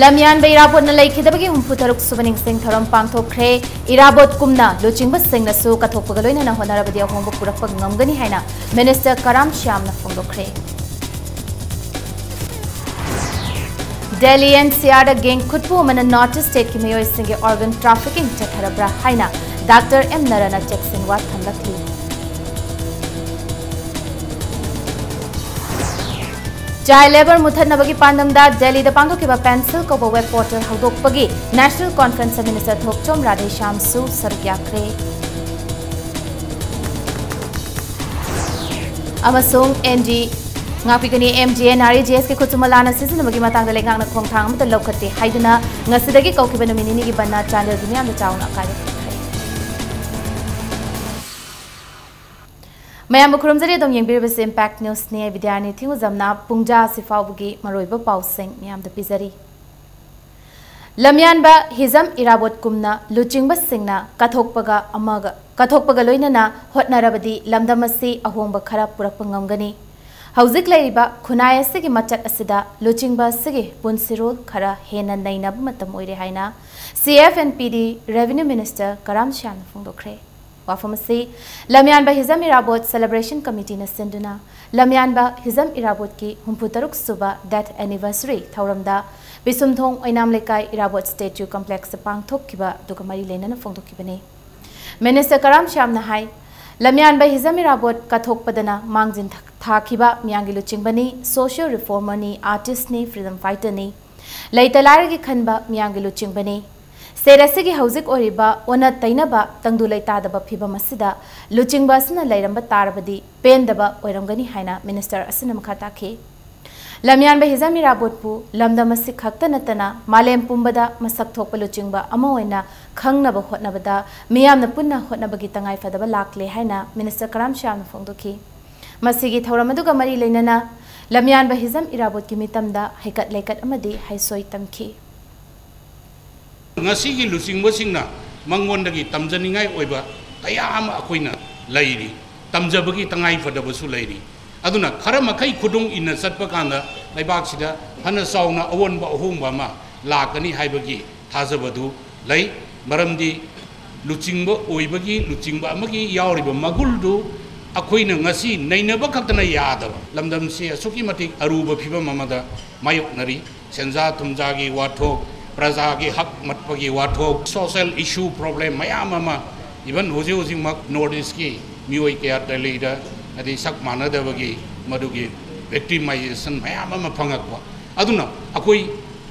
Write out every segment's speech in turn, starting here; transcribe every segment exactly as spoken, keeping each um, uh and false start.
ꯂꯝꯌꯥꯟꯕ ꯏꯔꯥꯕꯣꯠꯅ ꯂꯩꯈꯤꯗꯕꯒꯤ ꯍꯨꯝꯐꯨ ꯇꯔꯨꯛ ꯁꯨꯕ ꯅꯤꯡꯁꯤꯡ ꯊꯧꯔꯝ ꯄꯥꯡꯊꯣꯛꯈ꯭ꯔꯦ꯫ ꯏꯔꯥꯕꯣꯠ ꯀꯨꯝꯅ ꯂꯨꯆꯤꯡꯕꯁꯤꯡꯅꯁꯨ ꯀꯠꯊꯣꯛꯄꯒ ꯂꯣꯏꯅꯅ ꯍꯣꯠꯅꯔꯕꯗꯤ ꯑꯍꯣꯡꯕ ꯄꯨꯔꯛꯄ ꯉꯝꯒꯅꯤ ꯍꯥꯏꯅ ꯃꯤꯅꯤꯁꯇꯔ ꯀꯔꯥꯝ ꯁ꯭ꯌꯥꯝꯅ ꯐꯣꯡꯗꯣꯛꯈ꯭ꯔꯦ꯫ ꯗꯦꯜꯂꯤ ꯑꯦꯟ ꯁꯤ ꯑꯥꯔꯗ ꯒꯦꯡ ꯈꯨꯠꯄꯨ ꯑꯃꯅ ꯅꯣꯔꯠ ꯏꯁ ꯁ꯭ꯇꯦꯠꯀꯤ ꯃꯤꯑꯣꯏꯁꯤꯡꯒꯤ ꯑꯣꯔꯒꯟ ꯇ꯭ꯔꯥꯐꯤꯀꯤꯡ ꯆꯠꯊꯔꯕ꯭ꯔꯥ ꯍꯥꯏꯅ ꯗꯥꯛꯇꯔ ꯑꯦꯝ ꯅꯔꯥꯅ ꯆꯦꯛꯁꯤꯟꯋꯥ ꯊꯝꯂꯛꯂꯤ꯫ ꯆꯥꯏꯜ ꯂꯦꯕꯔ ꯃꯨꯊꯠꯅꯕꯒꯤ ꯄꯥꯟꯗꯝꯗ ꯗꯦꯜꯂꯤꯗ ꯄꯥꯡꯊꯣꯛꯈꯤꯕ ꯄꯦꯟꯁꯤꯜ ꯀꯧꯕ ꯋꯦꯕ ꯄꯣꯔꯇꯦꯜ ꯍꯧꯗꯣꯛꯄꯒꯤ ꯅꯦꯁꯅꯦꯜ ꯀꯣꯟꯐ꯭ꯔꯦꯟꯁꯇ ꯃꯤꯅꯤꯁꯇꯔ ꯊꯣꯛꯆꯣꯝ ꯔꯥꯙꯦꯁ꯭ꯌꯥꯝꯁꯨ ꯁꯔꯨꯛ ꯌꯥꯈ꯭ꯔꯦ꯫ ꯑꯃꯁꯨꯡ ꯑꯦꯟ ꯖꯤ ꯉꯥꯛꯄꯤꯒꯅꯤ, M G N R E G ꯑꯦꯁꯀꯤ ꯈꯨꯠꯁꯨꯃꯟ ꯂꯥꯟꯅ ꯁꯤꯖꯤꯟꯅꯕꯒꯤ ꯃꯇꯥꯡꯗ ꯂꯩꯉꯥꯛꯅ ꯈꯣꯡꯊꯥꯡ ꯑꯃꯠꯇ ꯂꯧꯈꯠꯇꯦ ꯍꯥꯏꯗꯨꯅ ꯉꯁꯤꯗꯒꯤ ꯀꯧꯈꯤꯕ ꯅꯨꯃꯤꯠ ꯅꯤꯅꯤꯒꯤ ꯕꯟꯗ ꯆꯥꯟꯗꯦꯜꯒꯤ ꯃꯤꯌꯥꯝꯗ ꯆꯥꯎꯅ ꯑꯀꯥꯏꯕ ꯄꯤꯈ꯭ꯔꯦ꯫ ꯃꯌꯥꯝꯕꯨ ꯈꯨꯔꯨꯝꯖꯔꯤ꯫ ꯑꯗꯨꯝ ꯌꯦꯡꯕꯤꯔꯤꯕꯁꯤ ꯏꯝꯄꯦꯛ ꯅ꯭ꯌꯨꯁꯅꯤ꯫ ꯑꯩ ꯕꯤꯗ꯭ꯌꯥꯅꯤ ꯊꯤꯡꯉꯨꯖꯝꯅ ꯄꯨꯡꯖꯥ ꯑꯁꯤ ꯐꯥꯎꯕꯒꯤ ꯃꯔꯨꯑꯣꯏꯕ ꯄꯥꯎꯁꯤꯡ ꯃꯌꯥꯝꯗ ꯄꯤꯖꯔꯤ꯫ ꯂꯝꯌꯥꯟꯕ ꯍꯤꯖꯝ ꯏꯔꯥꯕꯣꯠ ꯀꯨꯝꯅ ꯂꯨꯆꯤꯡꯕꯁꯤꯡꯅ ꯀꯠꯊꯣꯛꯄꯒ ꯑꯃꯒ, ꯀꯠꯊꯣꯛꯄꯒ ꯂꯣꯏꯅꯅ ꯍꯣꯠꯅꯔꯕꯗꯤ ꯂꯝꯗꯝ ꯑꯁꯤ ꯑꯍꯣꯡꯕ ꯈꯔ ꯄꯨꯔꯛꯄ ꯉꯝꯒꯅꯤ꯫ ꯍꯧꯖꯤꯛ ꯂꯩꯔꯤꯕ ꯈꯨꯟꯅꯥꯏ ꯑꯁꯤꯒꯤ ꯃꯆꯠ ꯑꯁꯤꯗ ꯂꯨꯆꯤꯡꯕ ꯑꯁꯤꯒꯤ ꯄꯨꯟꯁꯤꯔꯣꯜ ꯈꯔ ꯍꯦꯟꯅ ꯅꯩꯅꯕ ꯃꯇꯝ ꯑꯣꯏꯔꯦ ꯍꯥꯏꯅ ꯁꯤ ꯑꯦꯐ ꯑꯦꯟ ꯄꯤ ꯗꯤ ꯔꯦꯚꯤꯅ꯭ꯌꯨ ꯃꯤꯅꯤꯁꯇꯔ ꯀꯔꯥꯝ ꯁ꯭ꯌꯥꯝꯅ ꯐꯣꯡꯗꯣꯛꯈ꯭ꯔꯦ꯫ ꯋꯥꯐꯝ ꯑꯁꯤ ꯂꯝꯌꯥꯟꯕ ꯍꯤꯖꯝ ꯏꯔꯥꯕꯣꯠ ꯁꯦꯂꯦꯕ꯭ꯔꯦꯁꯟ ꯀꯃꯤꯇꯤꯅ ꯁꯤꯟꯗꯨꯅ ꯂꯝꯌꯥꯟꯕ ꯍꯤꯖꯝ ꯏꯔꯥꯕꯣꯠꯀꯤ ꯍꯨꯝꯐꯨ ꯇꯔꯨꯛ ꯁꯨꯕ ꯗꯦꯠ ꯑꯦꯅꯤꯚꯔꯁꯔꯤ ꯊꯧꯔꯝꯗ ꯄꯤꯁꯨꯝꯊꯣꯡ ꯑꯣꯏꯅꯥꯝ ꯂꯩꯀꯥꯏ ꯏꯔꯥꯕꯣꯠ ꯁ꯭ꯇꯦꯆꯨ ꯀꯝꯄ꯭ꯂꯦꯛꯁꯇ ꯄꯥꯡꯊꯣꯛꯈꯤꯕ ꯑꯗꯨꯒ ꯃꯔꯤ ꯂꯩꯅꯅ ꯐꯣꯡꯗꯣꯛꯈꯤꯕꯅꯤ꯫ ꯃꯤꯅꯤꯁꯇꯔ ꯀꯔꯥꯝ ꯁ꯭ꯌꯥꯝꯅ ꯍꯥꯏ, ꯂꯝꯌꯥꯟꯕ ꯍꯤꯖꯝ ꯏꯔꯥꯕꯣꯠ ꯀꯠꯊꯣꯛꯄꯗꯅ ꯃꯥꯡꯖꯤꯟ ꯊꯥꯈꯤꯕ ꯃꯤꯌꯥꯝꯒꯤ ꯂꯨꯆꯤꯡꯕꯅꯤ, ꯁꯣꯁꯤꯌꯦꯜ ꯔꯤꯐꯣꯔꯃꯔꯅꯤ, ꯑꯥꯔꯇꯤꯁ꯭ꯠꯅꯤ, ꯐ꯭ꯔꯤꯗꯝ ꯐꯥꯏꯇꯔꯅꯤ, ꯂꯩꯇ ꯂꯥꯏꯔꯒꯤ ꯈꯟꯕ ꯃꯤꯌꯥꯝꯒꯤ ꯂꯨꯆꯤꯡꯕꯅꯤ꯫ ꯁ꯭ꯇꯦꯠ ꯑꯁꯤꯒꯤ ꯍꯧꯖꯤꯛ ꯑꯣꯏꯔꯤꯕ ꯑꯣꯟꯅ ꯇꯩꯅꯕ ꯇꯪꯗꯨ ꯂꯩꯇꯥꯗꯕ ꯐꯤꯚꯝ ꯑꯁꯤꯗ ꯂꯨꯆꯤꯡꯕ ꯑꯁꯤꯅ ꯂꯩꯔꯝꯕ ꯇꯥꯔꯕꯗꯤ ꯄꯦꯟꯗꯕ ꯑꯣꯏꯔꯝꯒꯅꯤ ꯍꯥꯏꯅ ꯃꯤꯅꯤꯁꯇꯔ ꯑꯁꯤꯅ ꯃꯈꯥ ꯇꯥꯈꯤ꯫ ꯂꯝꯌꯥꯟꯕ ꯍꯤꯖꯝ ꯏꯔꯥꯕꯣꯠꯄꯨ ꯂꯝꯗꯝ ꯑꯁꯤ ꯈꯛꯇ ꯅꯠꯇꯅ ꯃꯥꯂꯦꯝ ꯄꯨꯝꯕꯗ ꯃꯁꯛ ꯊꯣꯛꯄ ꯂꯨꯆꯤꯡꯕ ꯑꯃ ꯑꯣꯏꯅ ꯈꯪꯅꯕ ꯍꯣꯠꯅꯕꯗ ꯃꯤꯌꯥꯝꯅ ꯄꯨꯟꯅ ꯍꯣꯠꯅꯕꯒꯤ ꯇꯉꯥꯏꯐꯗꯕ ꯂꯥꯛꯂꯦ ꯍꯥꯏꯅ ꯃꯤꯅꯤꯁꯇꯔ ꯀꯔꯥꯝ ꯁ꯭ꯌꯥꯝꯅ ꯐꯣꯡꯗꯣꯛꯈꯤ꯫ ꯃꯁꯤꯒꯤ ꯊꯧꯔꯝ ꯑꯗꯨꯒ ꯃꯔꯤ ꯂꯩꯅꯅ ꯂꯝꯌꯥꯟꯕ ꯍꯤꯖꯝ ꯏꯔꯥꯕꯣꯠꯀꯤ ꯃꯤꯇꯝꯗ ꯍꯩꯀꯠ ꯂꯩꯀꯠ ꯑꯃꯗꯤ ꯍꯩꯁꯣꯏ ꯇꯝꯈꯤ꯫ ꯉꯁꯤꯒꯤ ꯂꯨꯆꯤꯡꯕꯁꯤꯡꯅ ꯃꯉꯣꯟꯗꯒꯤ ꯇꯝꯖꯅꯤꯡꯉꯥꯏ ꯑꯣꯏꯕ ꯀꯌꯥ ꯑꯃ ꯑꯩꯈꯣꯏꯅ ꯂꯩꯔꯤ, ꯇꯝꯖꯕꯒꯤ ꯇꯉꯥꯏ ꯐꯗꯕꯁꯨ ꯂꯩꯔꯤ꯫ ꯑꯗꯨꯅ ꯈꯔ ꯃꯈꯩ ꯈꯨꯗꯣꯡ ꯏꯟꯅ ꯆꯠꯄ ꯀꯥꯟꯗ ꯂꯩꯕꯥꯛꯁꯤꯗ ꯐꯅ ꯆꯥꯎꯅ ꯑꯑꯣꯟꯕ ꯑꯍꯣꯡꯕ ꯑꯃ ꯂꯥꯛꯀꯅꯤ ꯍꯥꯏꯕꯒꯤ ꯊꯥꯖꯕꯗꯨ ꯂꯩ꯫ ꯃꯔꯝꯗꯤ ꯂꯨꯆꯤꯡꯕ ꯑꯣꯏꯕꯒꯤ, ꯂꯨꯆꯤꯡꯕ ꯑꯃꯒꯤ ꯌꯥꯎꯔꯤꯕ ꯃꯒꯨꯜꯗꯨ ꯑꯩꯈꯣꯏꯅ ꯉꯁꯤ ꯅꯩꯅꯕ ꯈꯛꯇꯅ ꯌꯥꯗꯕ꯫ ꯂꯝꯗꯝꯁꯤ ꯑꯁꯨꯛꯀꯤ ꯃꯇꯤꯛ ꯑꯔꯨꯕ ꯐꯤꯕꯝ ꯑꯃꯗ ꯃꯥꯌꯣꯛꯅꯔꯤ꯫ ꯁꯦꯟꯖꯥ ꯊꯨꯝꯖꯥꯒꯤ ꯋꯥꯊꯣꯛ, ꯄ꯭ꯔꯖꯥꯒꯤ ꯍꯛ ꯃꯠꯄꯒꯤ ꯋꯥꯊꯣꯛ, social issue problem ꯃꯌꯥꯝ ꯑꯃ, even ꯍꯧꯖꯤꯛ ꯍꯧꯖꯤꯛꯃꯛ North East ꯀꯤ ꯃꯤꯑꯣꯏ ꯀꯌꯥ ꯗꯦꯜꯂꯤꯗ, ꯑꯗꯩ ꯁꯛ ꯃꯥꯟꯅꯗꯕꯒꯤ ꯃꯗꯨꯒꯤ victimization ꯃꯌꯥꯝ ꯑꯃ ꯐꯪꯉꯛꯄ꯫ ꯑꯗꯨꯅ ꯑꯩꯈꯣꯏ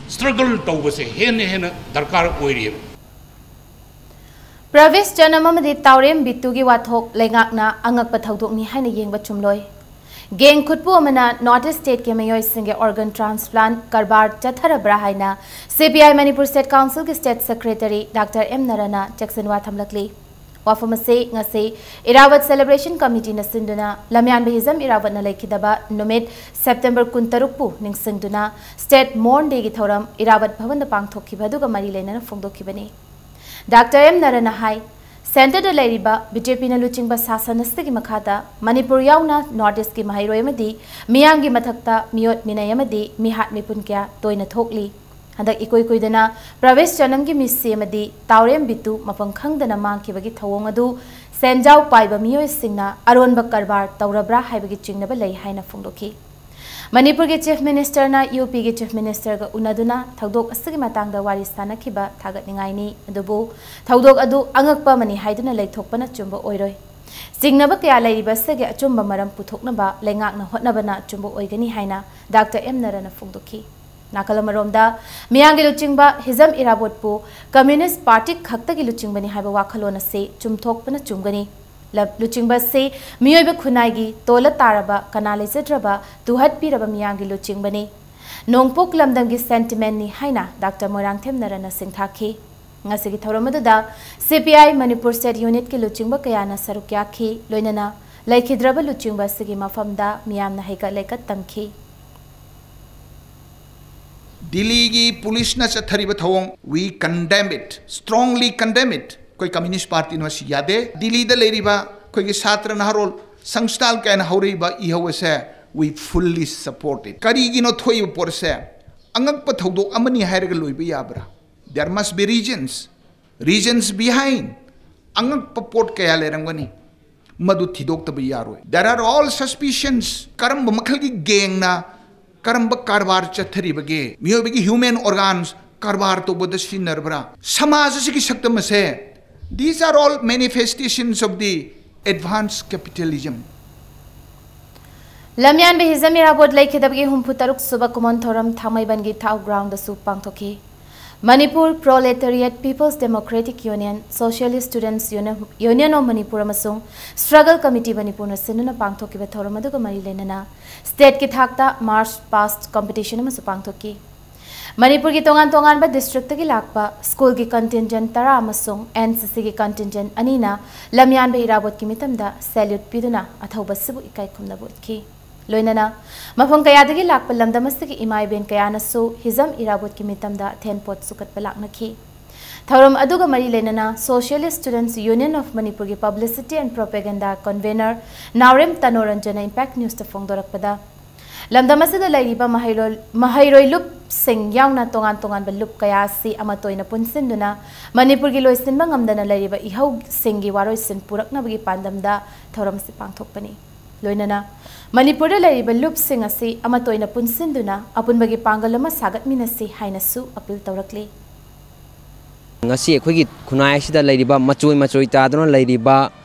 struggle ꯇꯧꯕꯁꯦ ꯍꯦꯟꯅ ꯍꯦꯟꯅ ꯗꯔꯀꯥꯔ ꯑꯣꯏꯔꯤꯑꯕ꯫ ꯄ꯭ꯔꯕꯤꯁ ꯆꯅꯝ ꯑꯃꯗꯤ ꯇꯥꯎꯔꯦꯝ ꯕꯤꯇꯨꯒꯤ ꯋꯥꯊꯣꯛ ꯂꯩꯉꯥꯛꯅ ꯑꯉꯛꯄ ꯊꯧꯗꯣꯛꯅꯤ ꯍꯥꯏꯅ ꯌꯦꯡꯕ ꯆꯨꯝꯂꯣꯏ꯫ ꯒꯦꯡ ꯈꯨꯠꯄꯨ ꯑꯃꯅ North East state ꯀꯤ ꯃꯤꯑꯣꯏꯁꯤꯡꯒꯤ organ transplant ꯀꯔꯕꯥꯔ ꯆꯠꯊꯔꯕ꯭ꯔꯥ ꯍꯥꯏꯅ C P I Manipur State Council ꯒꯤ State Secretary Doctor M ꯅꯔꯅ ꯆꯦꯛꯁꯤꯟꯋꯥ ꯊꯝꯂꯛꯂꯤ꯫ ꯋꯥꯐꯝ ꯑꯁꯤ ꯉꯁꯤ ꯏꯔꯥꯕꯠ Celebration Committee ꯅ ꯁꯤꯟꯗꯨꯅ ꯂꯝꯌꯥꯟꯕ ꯍꯤꯖꯝ ꯏꯔꯥꯕꯠꯅ ꯂꯩꯈꯤꯗꯕ ꯅꯨꯃꯤꯠ September ꯀꯨꯟꯇꯔꯨꯛꯄꯨ ꯅꯤꯡꯁꯤꯡꯗꯨꯅ State Mourn Day ꯒꯤ ꯊꯧꯔꯝ ꯏꯔꯥꯕꯠ ꯚꯕꯟꯗ ꯄꯥꯡꯊꯣꯛꯈꯤꯕ ꯑꯗꯨꯒ ꯃꯔꯤ ꯂꯩꯅꯅ ꯐꯣꯡꯗꯣꯛꯈꯤꯕꯅꯤ꯫ Doctor M ꯅꯔꯅ ꯍꯥꯏ, Centre ꯗ ꯂꯩꯔꯤꯕ B J P ꯅ ꯂꯨꯆꯤꯡꯕ ꯁꯥꯁꯟ ꯑꯁꯤꯒꯤ ꯃꯈꯥꯗ ꯃꯅꯤꯄꯨꯔ ꯌꯥꯎꯅ North East ꯀꯤ ꯃꯍꯩꯔꯣꯏ ꯑꯃꯗꯤ ꯃꯤꯌꯥꯝꯒꯤ ꯃꯊꯛꯇ ꯃꯤꯑꯣꯠ ꯃꯤꯅꯩ ꯑꯃꯗꯤ ꯃꯤꯍꯥꯠ ꯃꯤꯄꯨꯟ ꯀꯌꯥ ꯇꯣꯏꯅ ꯊꯣꯛꯂꯤ꯫ ꯍꯟꯗꯛ ꯏꯀꯨꯏ ꯀꯨꯏꯗꯅ ꯄ꯭ꯔꯕꯤꯁ ꯆꯅꯝꯒꯤ ꯃꯤꯁꯤ ꯑꯃꯗꯤ ꯇꯥꯎꯔꯦꯝ ꯕꯤꯇꯨ ꯃꯐꯝ ꯈꯪꯗꯅ ꯃꯥꯡꯈꯤꯕꯒꯤ ꯊꯧꯑꯣꯡ ꯑꯗꯨ ꯁꯦꯟꯖꯥꯎ ꯄꯥꯏꯕ ꯃꯤꯑꯣꯏꯁꯤꯡꯅ ꯑꯔꯣꯟꯕ ꯀꯔꯕꯥꯔ ꯇꯧꯔꯕ꯭ꯔꯥ ꯍꯥꯏꯕꯒꯤ ꯆꯤꯡꯅꯕ ꯂꯩ ꯍꯥꯏꯅ ꯐꯣꯡꯗꯣꯛꯈꯤ꯫ ꯃꯅꯤꯄꯨꯔꯒꯤ Chief Minister ꯅ U P ꯒꯤ Chief Minister ꯒ ꯎꯅꯗꯨꯅ ꯊꯧꯗꯣꯛ ꯑꯁꯤꯒꯤ ꯃꯇꯥꯡꯗ ꯋꯥꯔꯤ ꯁꯥꯅꯈꯤꯕ ꯊꯥꯒꯠꯅꯤꯡꯉꯥꯏꯅꯤ, ꯑꯗꯨꯕꯨ ꯊꯧꯗꯣꯛ ꯑꯗꯨ ꯑꯉꯛꯄ ꯑꯃꯅꯤ ꯍꯥꯏꯗꯨꯅ ꯂꯩꯊꯣꯛꯄꯅ ꯆꯨꯝꯕ ꯑꯣꯏꯔꯣꯏ꯫ ꯆꯤꯡꯅꯕ ꯀꯌꯥ ꯂꯩꯔꯤꯕ ꯑꯁꯤꯒꯤ ꯑꯆꯨꯝꯕ ꯃꯔꯝ ꯄꯨꯊꯣꯛꯅꯕ ꯂꯩꯉꯥꯛꯅ ꯍꯣꯠꯅꯕꯅ ꯑꯆꯨꯝꯕ ꯑꯣꯏꯒꯅꯤ ꯍꯥꯏꯅ Doctor M ꯅꯔꯅ ꯐꯣꯡꯗꯣꯛꯈꯤ꯫ ꯅꯥꯀꯜ ꯑꯃꯔꯣꯝꯗ, ꯃꯤꯌꯥꯝꯒꯤ ꯂꯨꯆꯤꯡꯕ ꯍꯤꯖꯝ ꯏꯔꯥꯕꯣꯠꯄꯨ Communist Party ꯈꯛꯇꯒꯤ ꯂꯨꯆꯤꯡꯕꯅꯤ ꯍꯥꯏꯕ ꯋꯥꯈꯜꯂꯣꯟ ꯑꯁꯤ ꯆꯨꯝꯊꯣꯛꯄꯅ ꯆꯨꯝꯒꯅꯤ꯫ ꯂ-, ꯂꯨꯆꯤꯡꯕ ꯑꯁꯤ ꯃꯤꯑꯣꯏꯕ ꯈꯨꯟꯅꯥꯏꯒꯤ ꯇꯣꯜꯂ ꯇꯥꯔꯕ, ꯀꯅꯥ ꯂꯩꯖꯗ꯭ꯔꯕ, ꯇꯨꯍꯠꯄꯤꯔꯕ ꯃꯤꯌꯥꯝꯒꯤ ꯂꯨꯆꯤꯡꯕꯅꯤ꯫ ꯅꯣꯡꯄꯣꯛ ꯂꯝꯗꯝꯒꯤ sentiment ꯅꯤ ꯍꯥꯏꯅ Doctor ꯃꯣꯏꯔꯥꯡꯊꯦꯝ ꯅꯔꯅ ꯁꯤꯡꯊꯥꯈꯤ꯫ ꯉꯁꯤꯒꯤ ꯊꯧꯔꯝ ꯑꯗꯨꯗ C P I Manipur State Unit ꯀꯤ ꯂꯨꯆꯤꯡꯕ ꯀꯌꯥꯅ ꯁꯔꯨꯛ ꯌꯥꯈꯤ, ꯂꯣꯏꯅꯅ ꯂꯩꯈꯤꯗ꯭ꯔꯕ ꯂꯨꯆꯤꯡꯕ ꯑꯁꯤꯒꯤ ꯃꯐꯝꯗ ꯃꯤꯌꯥꯝꯅ ꯍꯩꯀꯠ ꯂꯩꯀꯠ ꯇꯝꯈꯤ꯫ ꯗꯤꯜꯂꯤꯒꯤ ꯄꯨꯂꯤꯁꯅ ꯆꯠꯊꯔꯤꯕ ꯊꯧꯑꯣꯡ, we condemn it, strongly condemn it꯫ ꯑꯩꯈꯣꯏ Communist Party ꯅ ꯃꯁꯤ ꯌꯥꯗꯦ꯫ ꯗꯤꯜꯂꯤꯗ ꯂꯩꯔꯤꯕ ꯑꯩꯈꯣꯏꯒꯤ ꯁꯥꯇ꯭ꯔ ꯅꯍꯥꯔꯣꯜ ꯁꯪꯁꯊꯥꯟ ꯀꯌꯥꯅ ꯍꯧꯔꯛꯏꯕ ꯏꯍꯧ ꯑꯁꯦ, we fully support it꯫ ꯀꯔꯤꯒꯤꯅꯣ ꯊꯣꯛꯏꯕ ꯄꯣꯠ ꯑꯁꯦ? ꯑꯉꯛꯄ ꯊꯧꯗꯣꯛ ꯑꯃꯅꯤ ꯍꯥꯏꯔꯒ ꯂꯣꯏꯕ ꯌꯥꯕ꯭ꯔꯥ? There must be reasons, reasons behind. ꯑꯉꯛꯄ ꯄꯣꯠ ꯀꯌꯥ ꯂꯩꯔꯝꯒꯅꯤ, ꯃꯗꯨ ꯊꯤꯗꯣꯛꯇꯕ ꯌꯥꯔꯣꯏ. There are all suspicions. ꯀꯔꯝꯕ ꯃꯈꯜꯒꯤ ꯒꯦꯡꯅ ꯀꯔꯝꯕ ꯀꯔꯕꯥꯔ ꯆꯠꯊꯔꯤꯕꯒꯦ? ꯃꯤꯑꯣꯏꯕꯒꯤ human organs ꯀꯔꯕꯥꯔ ꯇꯧꯕꯗ ꯁꯤꯖꯤꯟꯅꯔꯕ꯭ꯔꯥ? ꯁꯃꯥꯖ ꯑꯁꯤꯒꯤ ꯁꯛꯇꯝ ꯑꯁꯦ, these are all manifestations of the advanced capitalism. ꯂꯝꯌꯥꯟꯕ Hijam Irabot ꯂꯩꯈꯤꯗꯕꯒꯤ ꯍꯨꯝꯐꯨ ꯇꯔꯨꯛ ꯁꯨꯕ ꯀꯨꯝꯑꯣꯟ ꯊꯧꯔꯝ ꯊꯥꯡꯃꯩꯕꯟꯒꯤ ꯊꯥꯎ ꯒ꯭ꯔꯥꯎꯟꯗꯁꯨ ꯄꯥꯡꯊꯣꯛꯈꯤ꯫ Manipur Proletariat People's Democratic Union, Socialist Students Union, Union of Manipur ꯑꯃꯁꯨꯡ Struggle Committee ꯃꯅꯤꯄꯨꯔꯅ ꯁꯤꯟꯗꯨꯅ ꯄꯥꯡꯊꯣꯛꯈꯤꯕ ꯊꯧꯔꯝ ꯑꯗꯨꯒ ꯃꯔꯤ ꯂꯩꯅꯅ ꯁ꯭ꯇꯦꯠꯀꯤ ꯊꯥꯛꯇ ꯃꯥꯔꯆ ꯄꯥꯁ꯭ꯠ ꯀꯝꯄꯤꯇꯤꯁꯟ ꯑꯃꯁꯨ ꯄꯥꯡꯊꯣꯛꯈꯤ꯫ ꯃꯅꯤꯄꯨꯔꯒꯤ ꯇꯣꯉꯥꯟ ꯇꯣꯉꯥꯟꯕ ꯗꯤꯁꯇ꯭ꯔꯤꯛꯇꯒꯤ ꯂꯥꯛꯄ ꯁ꯭ꯀꯨꯜꯒꯤ ꯀꯟꯇꯤꯟꯖꯦꯟ ꯇꯔꯥ ꯑꯃꯁꯨꯡ ꯑꯦꯟ ꯁꯤ ꯁꯤꯒꯤ ꯀꯟꯇꯤꯟꯖꯦꯟ ꯑꯅꯤꯅ ꯂꯝꯌꯥꯟꯕ ꯏꯔꯥꯕꯣꯠꯀꯤ ꯃꯤꯇꯝꯗ ꯁꯦꯂ꯭ꯌꯨꯠ ꯄꯤꯗꯨꯅ ꯑꯊꯧꯕ ꯑꯁꯤꯕꯨ ꯏꯀꯥꯏ ꯈꯨꯝꯅꯕ ꯎꯠꯈꯤ꯫ ꯂꯣꯏꯅꯅ ꯃꯐꯝ ꯀꯌꯥꯗꯒꯤ ꯂꯥꯛꯄ ꯂꯝꯗꯝ ꯑꯁꯤꯒꯤ ꯏꯃꯥ ꯏꯕꯦꯟ ꯀꯌꯥꯅꯁꯨ ꯍꯤꯖꯝ ꯏꯔꯥꯕꯣꯠꯀꯤ ꯃꯤꯇꯝꯗ ꯑꯊꯦꯟꯄꯣꯠ ꯁꯨꯀꯠꯄ ꯂꯥꯛꯅꯈꯤ꯫ ꯊꯧꯔꯝ ꯑꯗꯨꯒ ꯃꯔꯤ ꯂꯩꯅꯅ Socialist Students Union of ꯃꯅꯤꯄꯨꯔꯒꯤ Publicity and Propaganda Convener Naorem ꯇꯅꯣꯔꯟꯖꯟꯅ ꯏꯝꯄꯦꯛ ꯅ꯭ꯌꯨꯁꯇ ꯐꯣꯡꯗꯣꯔꯛꯄꯗ, ꯂꯝꯗꯝ ꯑꯁꯤꯗ ꯂꯩꯔꯤꯕ ꯃꯍꯩꯔꯣꯏ, ꯃꯍꯩꯔꯣꯏ ꯂꯨꯞꯁꯤꯡ ꯌꯥꯎꯅ ꯇꯣꯉꯥꯟ ꯇꯣꯉꯥꯟꯕ ꯂꯨꯞ ꯀꯌꯥ ꯑꯁꯤ ꯑꯃꯠꯇ ꯑꯣꯏꯅ ꯄꯨꯟꯁꯤꯟꯗꯨꯅ ꯃꯅꯤꯄꯨꯔꯒꯤ ꯂꯣꯏꯁꯤꯟꯕ ꯉꯝꯗꯅ ꯂꯩꯔꯤꯕ ꯏꯍꯧꯁꯤꯡꯒꯤ ꯋꯥꯔꯣꯏꯁꯤꯟ ꯄꯨꯔꯛꯅꯕꯒꯤ ꯄꯥꯟꯗꯝꯗ ꯊꯧꯔꯝ ꯑꯁꯤ ꯄꯥꯡꯊꯣꯛꯄꯅꯤ꯫ ꯂꯣꯏꯅꯅ ꯃꯅꯤꯄꯨꯔꯗ ꯂꯩꯔꯤꯕ ꯂꯨꯞꯁꯤꯡ ꯑꯁꯤ ꯑꯃꯠꯇ ꯑꯣꯏꯅ ꯄꯨꯟꯁꯤꯟꯗꯨꯅ ꯑꯄꯨꯟꯕꯒꯤ ꯄꯥꯡꯒꯜ ꯑꯃ ꯁꯥꯒꯠꯃꯤꯟꯅꯁꯤ ꯍꯥꯏꯅꯁꯨ ꯑꯄꯤꯜ ꯇꯧꯔꯛꯂꯤ꯫ ꯉꯁꯤ ꯑꯩꯈꯣꯏꯒꯤ ꯈꯨꯟꯅꯥꯏ ꯑꯁꯤꯗ ꯂꯩꯔꯤꯕ ꯃꯆꯣꯏ ꯃꯆꯣꯏ ꯇꯥꯗꯨꯅ ꯂꯩꯔꯤꯕ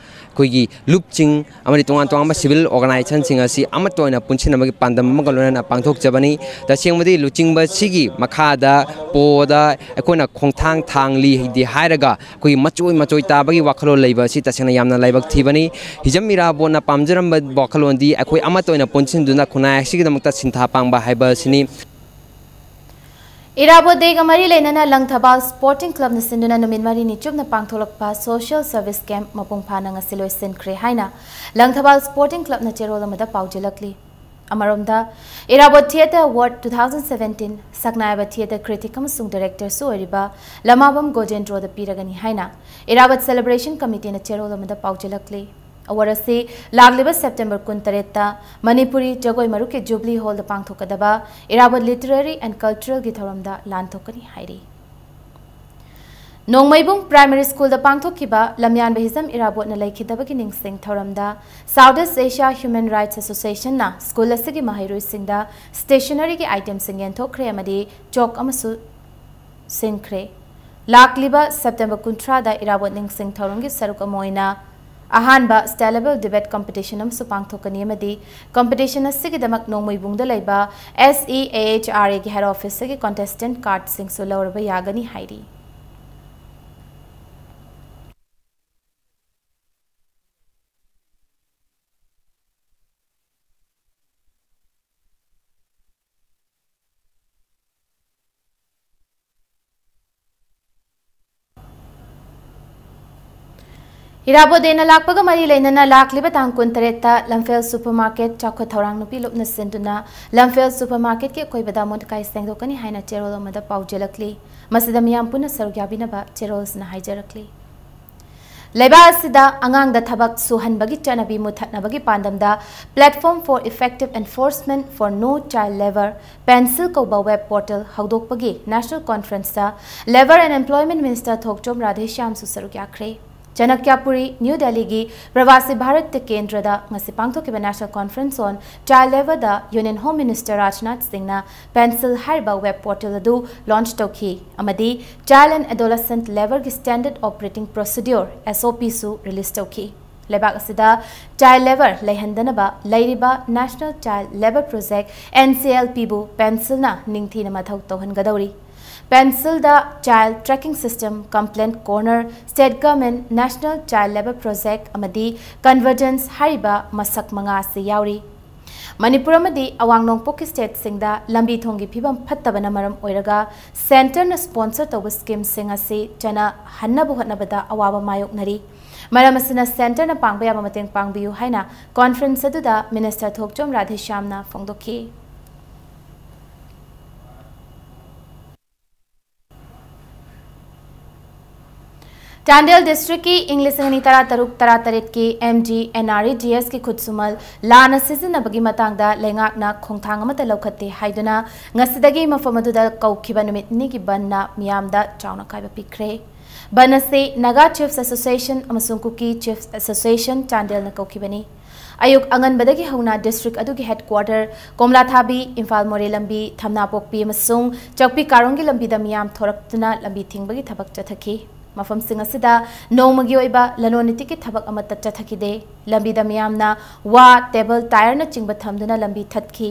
ꯑꯩꯈꯣꯏꯒꯤ ꯂꯨꯞꯁꯤꯡ ꯑꯃꯗꯤ ꯇꯣꯉꯥꯟ ꯇꯣꯉꯥꯟꯕ civil organizationꯁꯤꯡ ꯑꯁꯤ ꯑꯃꯠꯇ ꯑꯣꯏꯅ ꯄꯨꯟꯁꯤꯟꯅꯕꯒꯤ ꯄꯥꯟꯗꯝ ꯑꯃꯒ ꯂꯣꯏꯅꯅ ꯄꯥꯡꯊꯣꯛꯆꯕꯅꯤ꯫ ꯇꯁꯦꯡꯕꯗꯤ ꯂꯨꯆꯤꯡꯕ ꯑꯁꯤꯒꯤ ꯃꯈꯥꯗ ꯄꯣꯗ ꯑꯩꯈꯣꯏꯅ ꯈꯣꯡꯊꯥꯡ ꯊꯥꯡꯂꯤ ꯍꯥꯏꯗꯤ ꯍꯥꯏꯔꯒ ꯑꯩꯈꯣꯏꯒꯤ ꯃꯆꯣꯏ ꯃꯆꯣꯏ ꯇꯥꯕꯒꯤ ꯋꯥꯈꯜꯂꯣꯟ ꯂꯩꯕ ꯑꯁꯤ ꯇꯁꯦꯡꯅ ꯌꯥꯝꯅ ꯂꯥꯏꯕꯛ ꯊꯤꯕꯅꯤ꯫ ꯍꯤꯖꯝ ꯏꯔꯥꯕꯣꯠꯅ ꯄꯥꯝꯖꯔꯝꯕ ꯋꯥꯈꯜꯂꯣꯟꯗꯤ ꯑꯩꯈꯣꯏ ꯑꯃꯠꯇ ꯑꯣꯏꯅ ꯄꯨꯟꯁꯤꯟꯗꯨꯅ ꯈꯨꯟꯅꯥꯏ ꯑꯁꯤꯒꯤꯗꯃꯛꯇ ꯁꯤꯟꯊꯥ ꯄꯥꯡꯕ ꯍꯥꯏꯕ ꯑꯁꯤꯅꯤ꯫ ꯏꯔꯥꯕꯣꯠ ꯗꯦꯒ ꯃꯔꯤ ꯂꯩꯅꯅ ꯂꯪꯊꯕꯥꯜ ꯁ꯭ꯄꯣꯔꯇꯤꯡ ꯀ꯭ꯂꯕꯅ ꯁꯤꯟꯗꯨꯅ ꯅꯨꯃꯤꯠ ꯃꯔꯤꯅꯤ ꯆꯨꯞꯅ ꯄꯥꯡꯊꯣꯛꯂꯛꯄ ꯁꯣꯁꯤꯌꯦꯜ ꯁꯔꯚꯤꯁ ꯀꯦꯝꯞ ꯃꯄꯨꯡ ꯐꯥꯅ ꯉꯁꯤ ꯂꯣꯏꯁꯤꯟꯈ꯭ꯔꯦ ꯍꯥꯏꯅ ꯂꯪꯊꯕꯥꯜ ꯁ꯭ꯄꯣꯔꯇꯤꯡ ꯀ꯭ꯂꯕꯅ ꯆꯦꯔꯣꯜ ꯑꯃꯗ ꯄꯥꯎꯖꯦꯜꯂꯛꯂꯤ꯫ ꯑꯃꯔꯣꯝꯗ, ꯏꯔꯥꯕꯣꯠ ꯊꯤꯌꯦꯇꯔ ꯑꯦꯋꯥꯔꯗ ꯇꯨ ꯊꯥꯎꯖꯟ ꯁꯚꯦꯟꯇꯤꯟ ꯁꯛꯅꯥꯏꯕ ꯊꯤꯌꯦꯇꯔ ꯀ꯭ꯔꯤꯇꯤꯛ ꯑꯃꯁꯨꯡ ꯗꯥꯏꯔꯦꯛꯇꯔꯁꯨ ꯑꯣꯏꯔꯤꯕ ꯂꯃꯥꯕꯝ ꯒꯣꯖꯦꯟꯗ꯭ꯔꯣꯗ ꯄꯤꯔꯒꯅꯤ ꯍꯥꯏꯅ ꯏꯔꯥꯕꯣꯠ ꯁꯦꯂꯦꯕ꯭ꯔꯦꯁꯟ ꯀꯃꯤꯇꯤꯅ ꯆꯦꯔꯣꯜ ꯑꯃꯗ ꯄꯥꯎꯖꯦꯜꯂꯛꯂꯤ꯫ ꯑꯦꯋꯥꯔꯗ ꯑꯁꯤ ꯂꯥꯛꯂꯤꯕ ꯁꯦꯞꯇꯦꯝꯕꯔ ꯀꯨꯟꯇꯔꯦꯠꯇ ꯃꯅꯤꯄꯨꯔꯤ ꯖꯒꯣꯏ ꯃꯔꯨꯞꯀꯤ ꯖꯨꯕꯂꯤ ꯍꯣꯜꯗ ꯄꯥꯡꯊꯣꯛꯀꯗꯕ ꯏꯔꯥꯕꯣꯠ ꯂꯤꯇꯔꯦꯔꯤ ꯑꯦꯟ ꯀꯜꯆꯔꯦꯜꯒꯤ ꯊꯧꯔꯝꯗ ꯂꯥꯟꯊꯣꯛꯀꯅꯤ ꯍꯥꯏꯔꯤ꯫ ꯅꯣꯡꯃꯩꯕꯨꯡ ꯄ꯭ꯔꯥꯏꯃꯔꯤ ꯁ꯭ꯀꯨꯜꯗ ꯄꯥꯡꯊꯣꯛꯈꯤꯕ ꯂꯝꯌꯥꯟꯕ ꯍꯤꯖꯝ ꯏꯔꯥꯕꯣꯠꯅ ꯂꯩꯈꯤꯗꯕꯒꯤ ꯅꯤꯡꯁꯤꯡ ꯊꯧꯔꯝꯗ South East Asia Human Rights Associationꯅ ꯁ꯭ꯀꯨꯜ ꯑꯁꯤꯒꯤ ꯃꯍꯩꯔꯣꯏꯁꯤꯡꯗ ꯁ꯭ꯇꯦꯁꯅꯔꯤꯒꯤ ꯑꯥꯏꯇꯦꯝꯁꯤꯡ ꯌꯦꯟꯊꯣꯛꯈ꯭ꯔꯦ ꯑꯃꯗꯤ ꯆꯣꯛ ꯑꯃꯁꯨ ꯁꯤꯟꯈ꯭ꯔꯦ꯫ ꯂꯥꯛꯂꯤꯕ ꯁꯦꯞꯇꯦꯝꯕꯔ ꯀꯨꯟꯊ꯭ꯔꯥꯗ ꯏꯔꯥꯕꯣꯠ ꯅꯤꯡꯁꯤꯡ ꯊꯧꯔꯝꯒꯤ ꯁꯔꯨꯛ ꯑꯃ ꯑꯣꯏꯅ ꯑꯍꯥꯟꯕ ꯁ꯭ꯇꯦꯂꯦꯕꯜ ꯗꯤꯕꯦꯠ ꯀꯝꯄꯤꯇꯤꯁꯟ ꯑꯃꯁꯨ ꯄꯥꯡꯊꯣꯛꯀꯅꯤ ꯑꯃꯗꯤ ꯀꯝꯄꯤꯇꯤꯁꯟ ꯑꯁꯤꯒꯤꯗꯃꯛ ꯅꯣꯡꯃꯩꯕꯨꯡꯗ ꯂꯩꯕ S E A H R Aꯒꯤ ꯍꯦꯗ ꯑꯣꯐꯤꯁꯇꯒꯤ ꯀꯣꯟꯇꯦꯁꯇꯦꯟꯠ ꯀꯥꯔꯗꯁꯤꯡꯁꯨ ꯂꯧꯔꯕ ꯌꯥꯒꯅꯤ ꯍꯥꯏꯔꯤ꯫ ꯏꯔꯥꯕꯣꯠ ꯗꯦꯅ ꯂꯥꯛꯄꯒ ꯃꯔꯤ ꯂꯩꯅꯅ ꯂꯥꯛꯂꯤꯕ ꯇꯥꯡ ꯀꯨꯟꯇꯔꯦꯠꯇ ꯂꯝꯐꯦꯜ ꯁꯨꯄꯔ ꯃꯥꯔꯀꯦꯠ ꯆꯥꯎꯈꯠ ꯊꯧꯔꯥꯡ ꯅꯨꯄꯤ ꯂꯨꯞꯅ ꯁꯤꯟꯗꯨꯅ ꯂꯝꯐꯦꯜ ꯁꯨꯄꯔ ꯃꯥꯔꯀꯦꯠꯀꯤ ꯑꯀꯣꯏꯕꯗ ꯑꯃꯣꯠ ꯑꯀꯥꯏ ꯁꯦꯡꯗꯣꯛꯀꯅꯤ ꯍꯥꯏꯅ ꯆꯦꯔꯣꯜ ꯑꯃꯗ ꯄꯥꯎ ꯆꯦꯜꯂꯛꯂꯤ꯫ ꯃꯁꯤꯗ ꯃꯤꯌꯥꯝ ꯄꯨꯟꯅ ꯁꯔꯨꯛ ꯌꯥꯕꯤꯅꯕ ꯆꯦꯔꯣꯜꯁꯅ ꯍꯥꯏꯖꯔꯛꯂꯤ꯫ ꯂꯩꯕꯥꯛ ꯑꯁꯤꯗ ꯑꯉꯥꯡꯗ ꯊꯕꯛ ꯁꯨꯍꯟꯕꯒꯤ ꯆꯠꯅꯕꯤ ꯃꯨꯊꯠꯅꯕꯒꯤ ꯄꯥꯟꯗꯝꯗ Platform for Effective Enforcement for No Child Labour, PENCIL ꯀꯧꯕ ꯋꯦꯕ ꯄꯣꯔꯇꯦꯜ ꯍꯧꯗꯣꯛꯄꯒꯤ ꯅꯦꯁꯅꯦꯜ ꯀꯣꯟꯐꯔꯦꯟꯁꯇ Labour and Employment Minister Thokchom ꯔꯥꯙꯦꯁ꯭ꯌꯥꯝꯁꯨ ꯁꯔꯨꯛ ꯌꯥꯈ꯭ꯔꯦ꯫ ꯆꯅꯛꯌꯥꯄꯨꯔꯤ, ꯅ꯭ꯌꯨ ꯗꯦꯜꯂꯤꯒꯤ ꯄ꯭ꯔꯕꯥꯁꯤ ꯚꯥꯔꯠ ꯀꯦꯟꯗ꯭ꯔꯗ ꯉꯁꯤ ꯄꯥꯡꯊꯣꯛꯈꯤꯕ National Conference on Child Labourꯗ Union Home Minister Rajnath ꯁꯤꯡꯅ ꯄꯦꯟꯁꯤꯜ ꯍꯥꯏꯔꯤꯕ ꯋꯦꯕ ꯄꯣꯔꯇꯦꯜ ꯑꯗꯨ ꯂꯣꯟꯆ ꯇꯧꯈꯤ ꯑꯃꯗꯤ Child and Adolescent Labourꯒꯤ Standard Operating Procedure, S O Pꯁꯨ ꯔꯤꯂꯤꯖ ꯇꯧꯈꯤ꯫ ꯂꯩꯕꯥꯛ ꯑꯁꯤꯗ ꯆꯥꯏꯜꯗ ꯂꯦꯕꯔ ꯂꯩꯍꯟꯗꯅꯕ ꯂꯩꯔꯤꯕ National Child Labour Project, N C L Pꯕꯨ ꯄꯦꯟꯁꯤꯜꯅ ꯅꯤꯡꯊꯤꯅ ꯃꯊꯧ ꯇꯧꯍꯟꯒꯗꯧꯔꯤ꯫ ꯄꯦꯟꯁꯤꯜꯗ Child Tracking System, Complaint Corner, State Government, National Child Labour Project ꯑꯃꯗꯤ Convergence ꯍꯥꯏꯔꯤꯕ ꯃꯁꯛ ꯃꯉꯥ ꯑꯁꯤ ꯌꯥꯎꯔꯤ꯫ ꯃꯅꯤꯄꯨꯔ ꯑꯃꯗꯤ ꯑꯋꯥꯡ ꯅꯣꯡꯄꯣꯛꯀꯤ ꯁ꯭ꯇꯦꯠꯁꯤꯡꯗ ꯂꯝꯕꯤ ꯊꯣꯡꯒꯤ ꯐꯤꯕꯝ ꯐꯠꯇꯕꯅ ꯃꯔꯝ ꯑꯣꯏꯔꯒ ꯁꯦꯟꯇꯔꯅ ꯁ꯭ꯄꯣꯟꯁꯔ ꯇꯧꯕ ꯁ꯭ꯀꯤꯝꯁꯤꯡ ꯑꯁꯤ ꯆꯅꯍꯟꯅꯕ ꯍꯣꯠꯅꯕꯗ ꯑꯋꯥꯕ ꯃꯥꯌꯣꯛꯅꯔꯤ꯫ ꯃꯔꯝ ꯑꯁꯤꯅ ꯁꯦꯟꯇꯔꯅ ꯄꯥꯡꯕ ꯌꯥꯕ ꯃꯇꯦꯡ ꯄꯥꯡꯕꯤꯌꯨ ꯍꯥꯏꯅ ꯀꯣꯟꯐꯔꯦꯟꯁ ꯑꯗꯨꯗ ꯃꯤꯅꯤꯁꯇꯔ ꯊꯣꯛꯆꯣꯝ ꯔꯥꯙꯦꯁ꯭ꯌꯥꯝꯅ ꯐꯣꯡꯗꯣꯛꯈꯤ꯫ ꯆꯥꯟꯗꯦꯜ ꯗꯤꯁꯇ꯭ꯔꯤꯛꯀꯤ ꯏꯪ ꯂꯤꯁꯤꯡ ꯑꯅꯤ ꯇꯔꯥ ꯇꯔꯨꯛ ꯇꯔꯥ ꯇꯔꯦꯠꯀꯤ M D N R E G S ꯀꯤ ꯈꯨꯠꯁꯨꯃꯜ ꯂꯥꯟꯅ ꯁꯤꯖꯤꯟꯅꯕꯒꯤ ꯃꯇꯥꯡꯗ ꯂꯩꯉꯥꯛꯅ ꯈꯣꯡꯊꯥꯡ ꯑꯃꯠꯇ ꯂꯧꯈꯠꯇꯦ ꯍꯥꯏꯗꯨꯅ ꯉꯁꯤꯗꯒꯤ ꯃꯐꯝ ꯑꯗꯨꯗ ꯀꯧꯈꯤꯕ ꯅꯨꯃꯤꯠ ꯅꯤꯅꯤꯒꯤ ꯕꯟꯅ ꯃꯤꯌꯥꯝꯗ ꯆꯥꯎꯅ ꯑꯀꯥꯏꯕ ꯄꯤꯈ꯭ꯔꯦ꯫ ꯕꯟ ꯑꯁꯤ Naga Chiefs Association ꯑꯃꯁꯨꯡ Kuki Chiefs Association ꯆꯥꯟꯗꯦꯜꯅ ꯀꯧꯈꯤꯕꯅꯤ꯫ ꯑꯌꯨꯛ ꯑꯉꯟꯕꯗꯒꯤ ꯍꯧꯅ ꯗꯤꯁꯇ꯭ꯔꯤꯛ ꯑꯗꯨꯒꯤ ꯍꯦꯗꯀ꯭ꯋꯥꯇꯔ ꯀꯣꯝꯂꯥꯊꯥꯕꯤ, ꯏꯝꯐꯥꯜ ꯃꯣꯔꯦ ꯂꯝꯕꯤ, ꯊꯝꯅꯥꯄꯣꯛꯄꯤ ꯑꯃꯁꯨꯡ ꯆꯥꯛꯄꯤ ꯀꯥꯔꯣꯡꯒꯤ ꯂꯝꯕꯤꯗ ꯃꯤꯌꯥꯝ ꯊꯣꯔꯛꯇꯨꯅ ꯂꯝꯕꯤ ꯊꯤꯡꯕꯒꯤ ꯊꯕꯛ ꯆꯠꯊꯈꯤ꯫ ꯃꯐꯝꯁꯤꯡ ꯑꯁꯤꯗ ꯅꯣꯡꯃꯒꯤ ꯑꯣꯏꯕ ꯂꯂꯣꯟ ꯏꯇꯤꯛꯀꯤ ꯊꯕꯛ ꯑꯃꯠꯇ ꯆꯠꯊꯈꯤꯗꯦ꯫ ꯂꯝꯕꯤꯗ ꯃꯤꯌꯥꯝꯅ ꯋꯥ, ꯇꯦꯕꯜ, ꯇꯥꯌꯔꯅꯆꯤꯡꯕ ꯊꯝꯗꯨꯅ ꯂꯝꯕꯤ ꯊꯠꯈꯤ꯫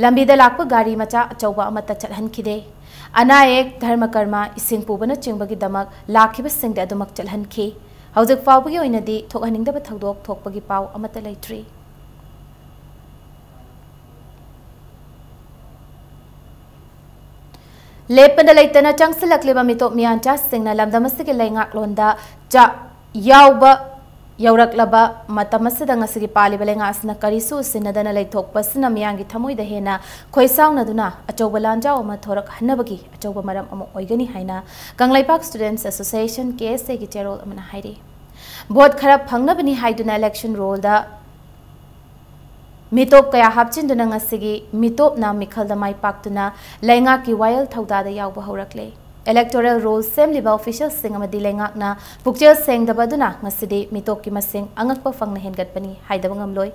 ꯂꯝꯕꯤꯗ ꯂꯥꯛꯄ ꯒꯥꯔꯤ ꯃꯆꯥ ꯑꯆꯧꯕ ꯑꯃꯠꯇ ꯆꯠꯍꯟꯈꯤꯗꯦ꯫ ꯑꯅꯥ ꯑꯌꯦꯛ, ꯙꯔꯃ ꯀꯔꯃ, ꯏꯁꯤꯡ ꯄꯨꯕꯅꯆꯤꯡꯕꯒꯤꯗꯃꯛ ꯂꯥꯛꯈꯤꯕꯁꯤꯡꯗꯤ ꯑꯗꯨꯃꯛ ꯆꯠꯍꯟꯈꯤ꯫ ꯍꯧꯖꯤꯛ ꯐꯥꯎꯕꯒꯤ ꯑꯣꯏꯅꯗꯤ ꯊꯣꯛꯍꯟꯅꯤꯡꯗꯕ ꯊꯧꯗꯣꯛ ꯊꯣꯛꯄꯒꯤ ꯄꯥꯎ ꯑꯃꯠꯇ ꯂꯩꯇ꯭ꯔꯤ꯫ ꯂꯦꯞꯄꯗ ꯂꯩꯇꯅ ꯆꯪꯁꯤꯜꯂꯛꯂꯤꯕ ꯃꯤꯇꯣꯞ ꯃꯤꯌꯥꯟꯆꯥꯁꯤꯡꯅ ꯂꯝꯗꯝ ꯑꯁꯤꯒꯤ ꯂꯩꯉꯥꯛꯂꯣꯟꯗ ꯆꯥꯛ ꯌꯥꯎꯕ ꯌꯧꯔꯛꯂꯕ ꯃꯇꯝ ꯑꯁꯤꯗ ꯉꯁꯤꯒꯤ ꯄꯥꯜꯂꯤꯕ ꯂꯩꯉꯥꯛ ꯑꯁꯤꯅ ꯀꯔꯤꯁꯨ ꯎꯁꯤꯟꯅꯗꯅ ꯂꯩꯊꯣꯛꯄ ꯑꯁꯤꯅ ꯃꯤꯌꯥꯝꯒꯤ ꯊꯃꯣꯏꯗ ꯍꯦꯟꯅ ꯈꯣꯏꯁꯥꯎꯅꯗꯨꯅ ꯑꯆꯧꯕ ꯂꯥꯟꯖꯥꯎ ꯑꯃ ꯊꯣꯔꯛꯍꯟꯅꯕꯒꯤ ꯑꯆꯧꯕ ꯃꯔꯝ ꯑꯃ ꯑꯣꯏꯒꯅꯤ ꯍꯥꯏꯅ Kangleipak Students Association, K S A ꯒꯤ ꯆꯦꯔꯣꯜ ꯑꯃꯅ ꯍꯥꯏꯔꯤ꯫ ꯚꯣꯠ ꯈꯔ ꯐꯪꯅꯕꯅꯤ ꯍꯥꯏꯗꯨꯅ election roll ꯗ ꯃꯤꯇꯣꯞ ꯀꯌꯥ ꯍꯥꯞꯆꯤꯟꯗꯨꯅ ꯉꯁꯤꯒꯤ ꯃꯤꯇꯣꯞꯅ ꯃꯤꯈꯜꯗ ꯃꯥꯏ ꯄꯥꯛꯇꯨꯅ ꯂꯩꯉꯥꯛꯀꯤ ꯋꯥꯌꯦꯜ ꯊꯧꯗꯥꯗ ꯌꯥꯎꯕ ꯍꯧꯔꯛꯂꯦ꯫ Electoral roll ꯁꯦꯝꯂꯤꯕ official ꯁꯤꯡ ꯑꯃꯗꯤ ꯂꯩꯉꯥꯛꯅ ꯄꯨꯛꯆꯦꯜ ꯁꯦꯡꯗꯕ ꯑꯗꯨꯅ ꯉꯁꯤꯗꯤ ꯃꯤꯇꯣꯞꯀꯤ ꯃꯁꯤꯡ ꯑꯉꯛꯄ ꯐꯪꯅ ꯍꯦꯟꯒꯠꯄꯅꯤ ꯍꯥꯏꯗꯕ ꯉꯝꯂꯣꯏ꯫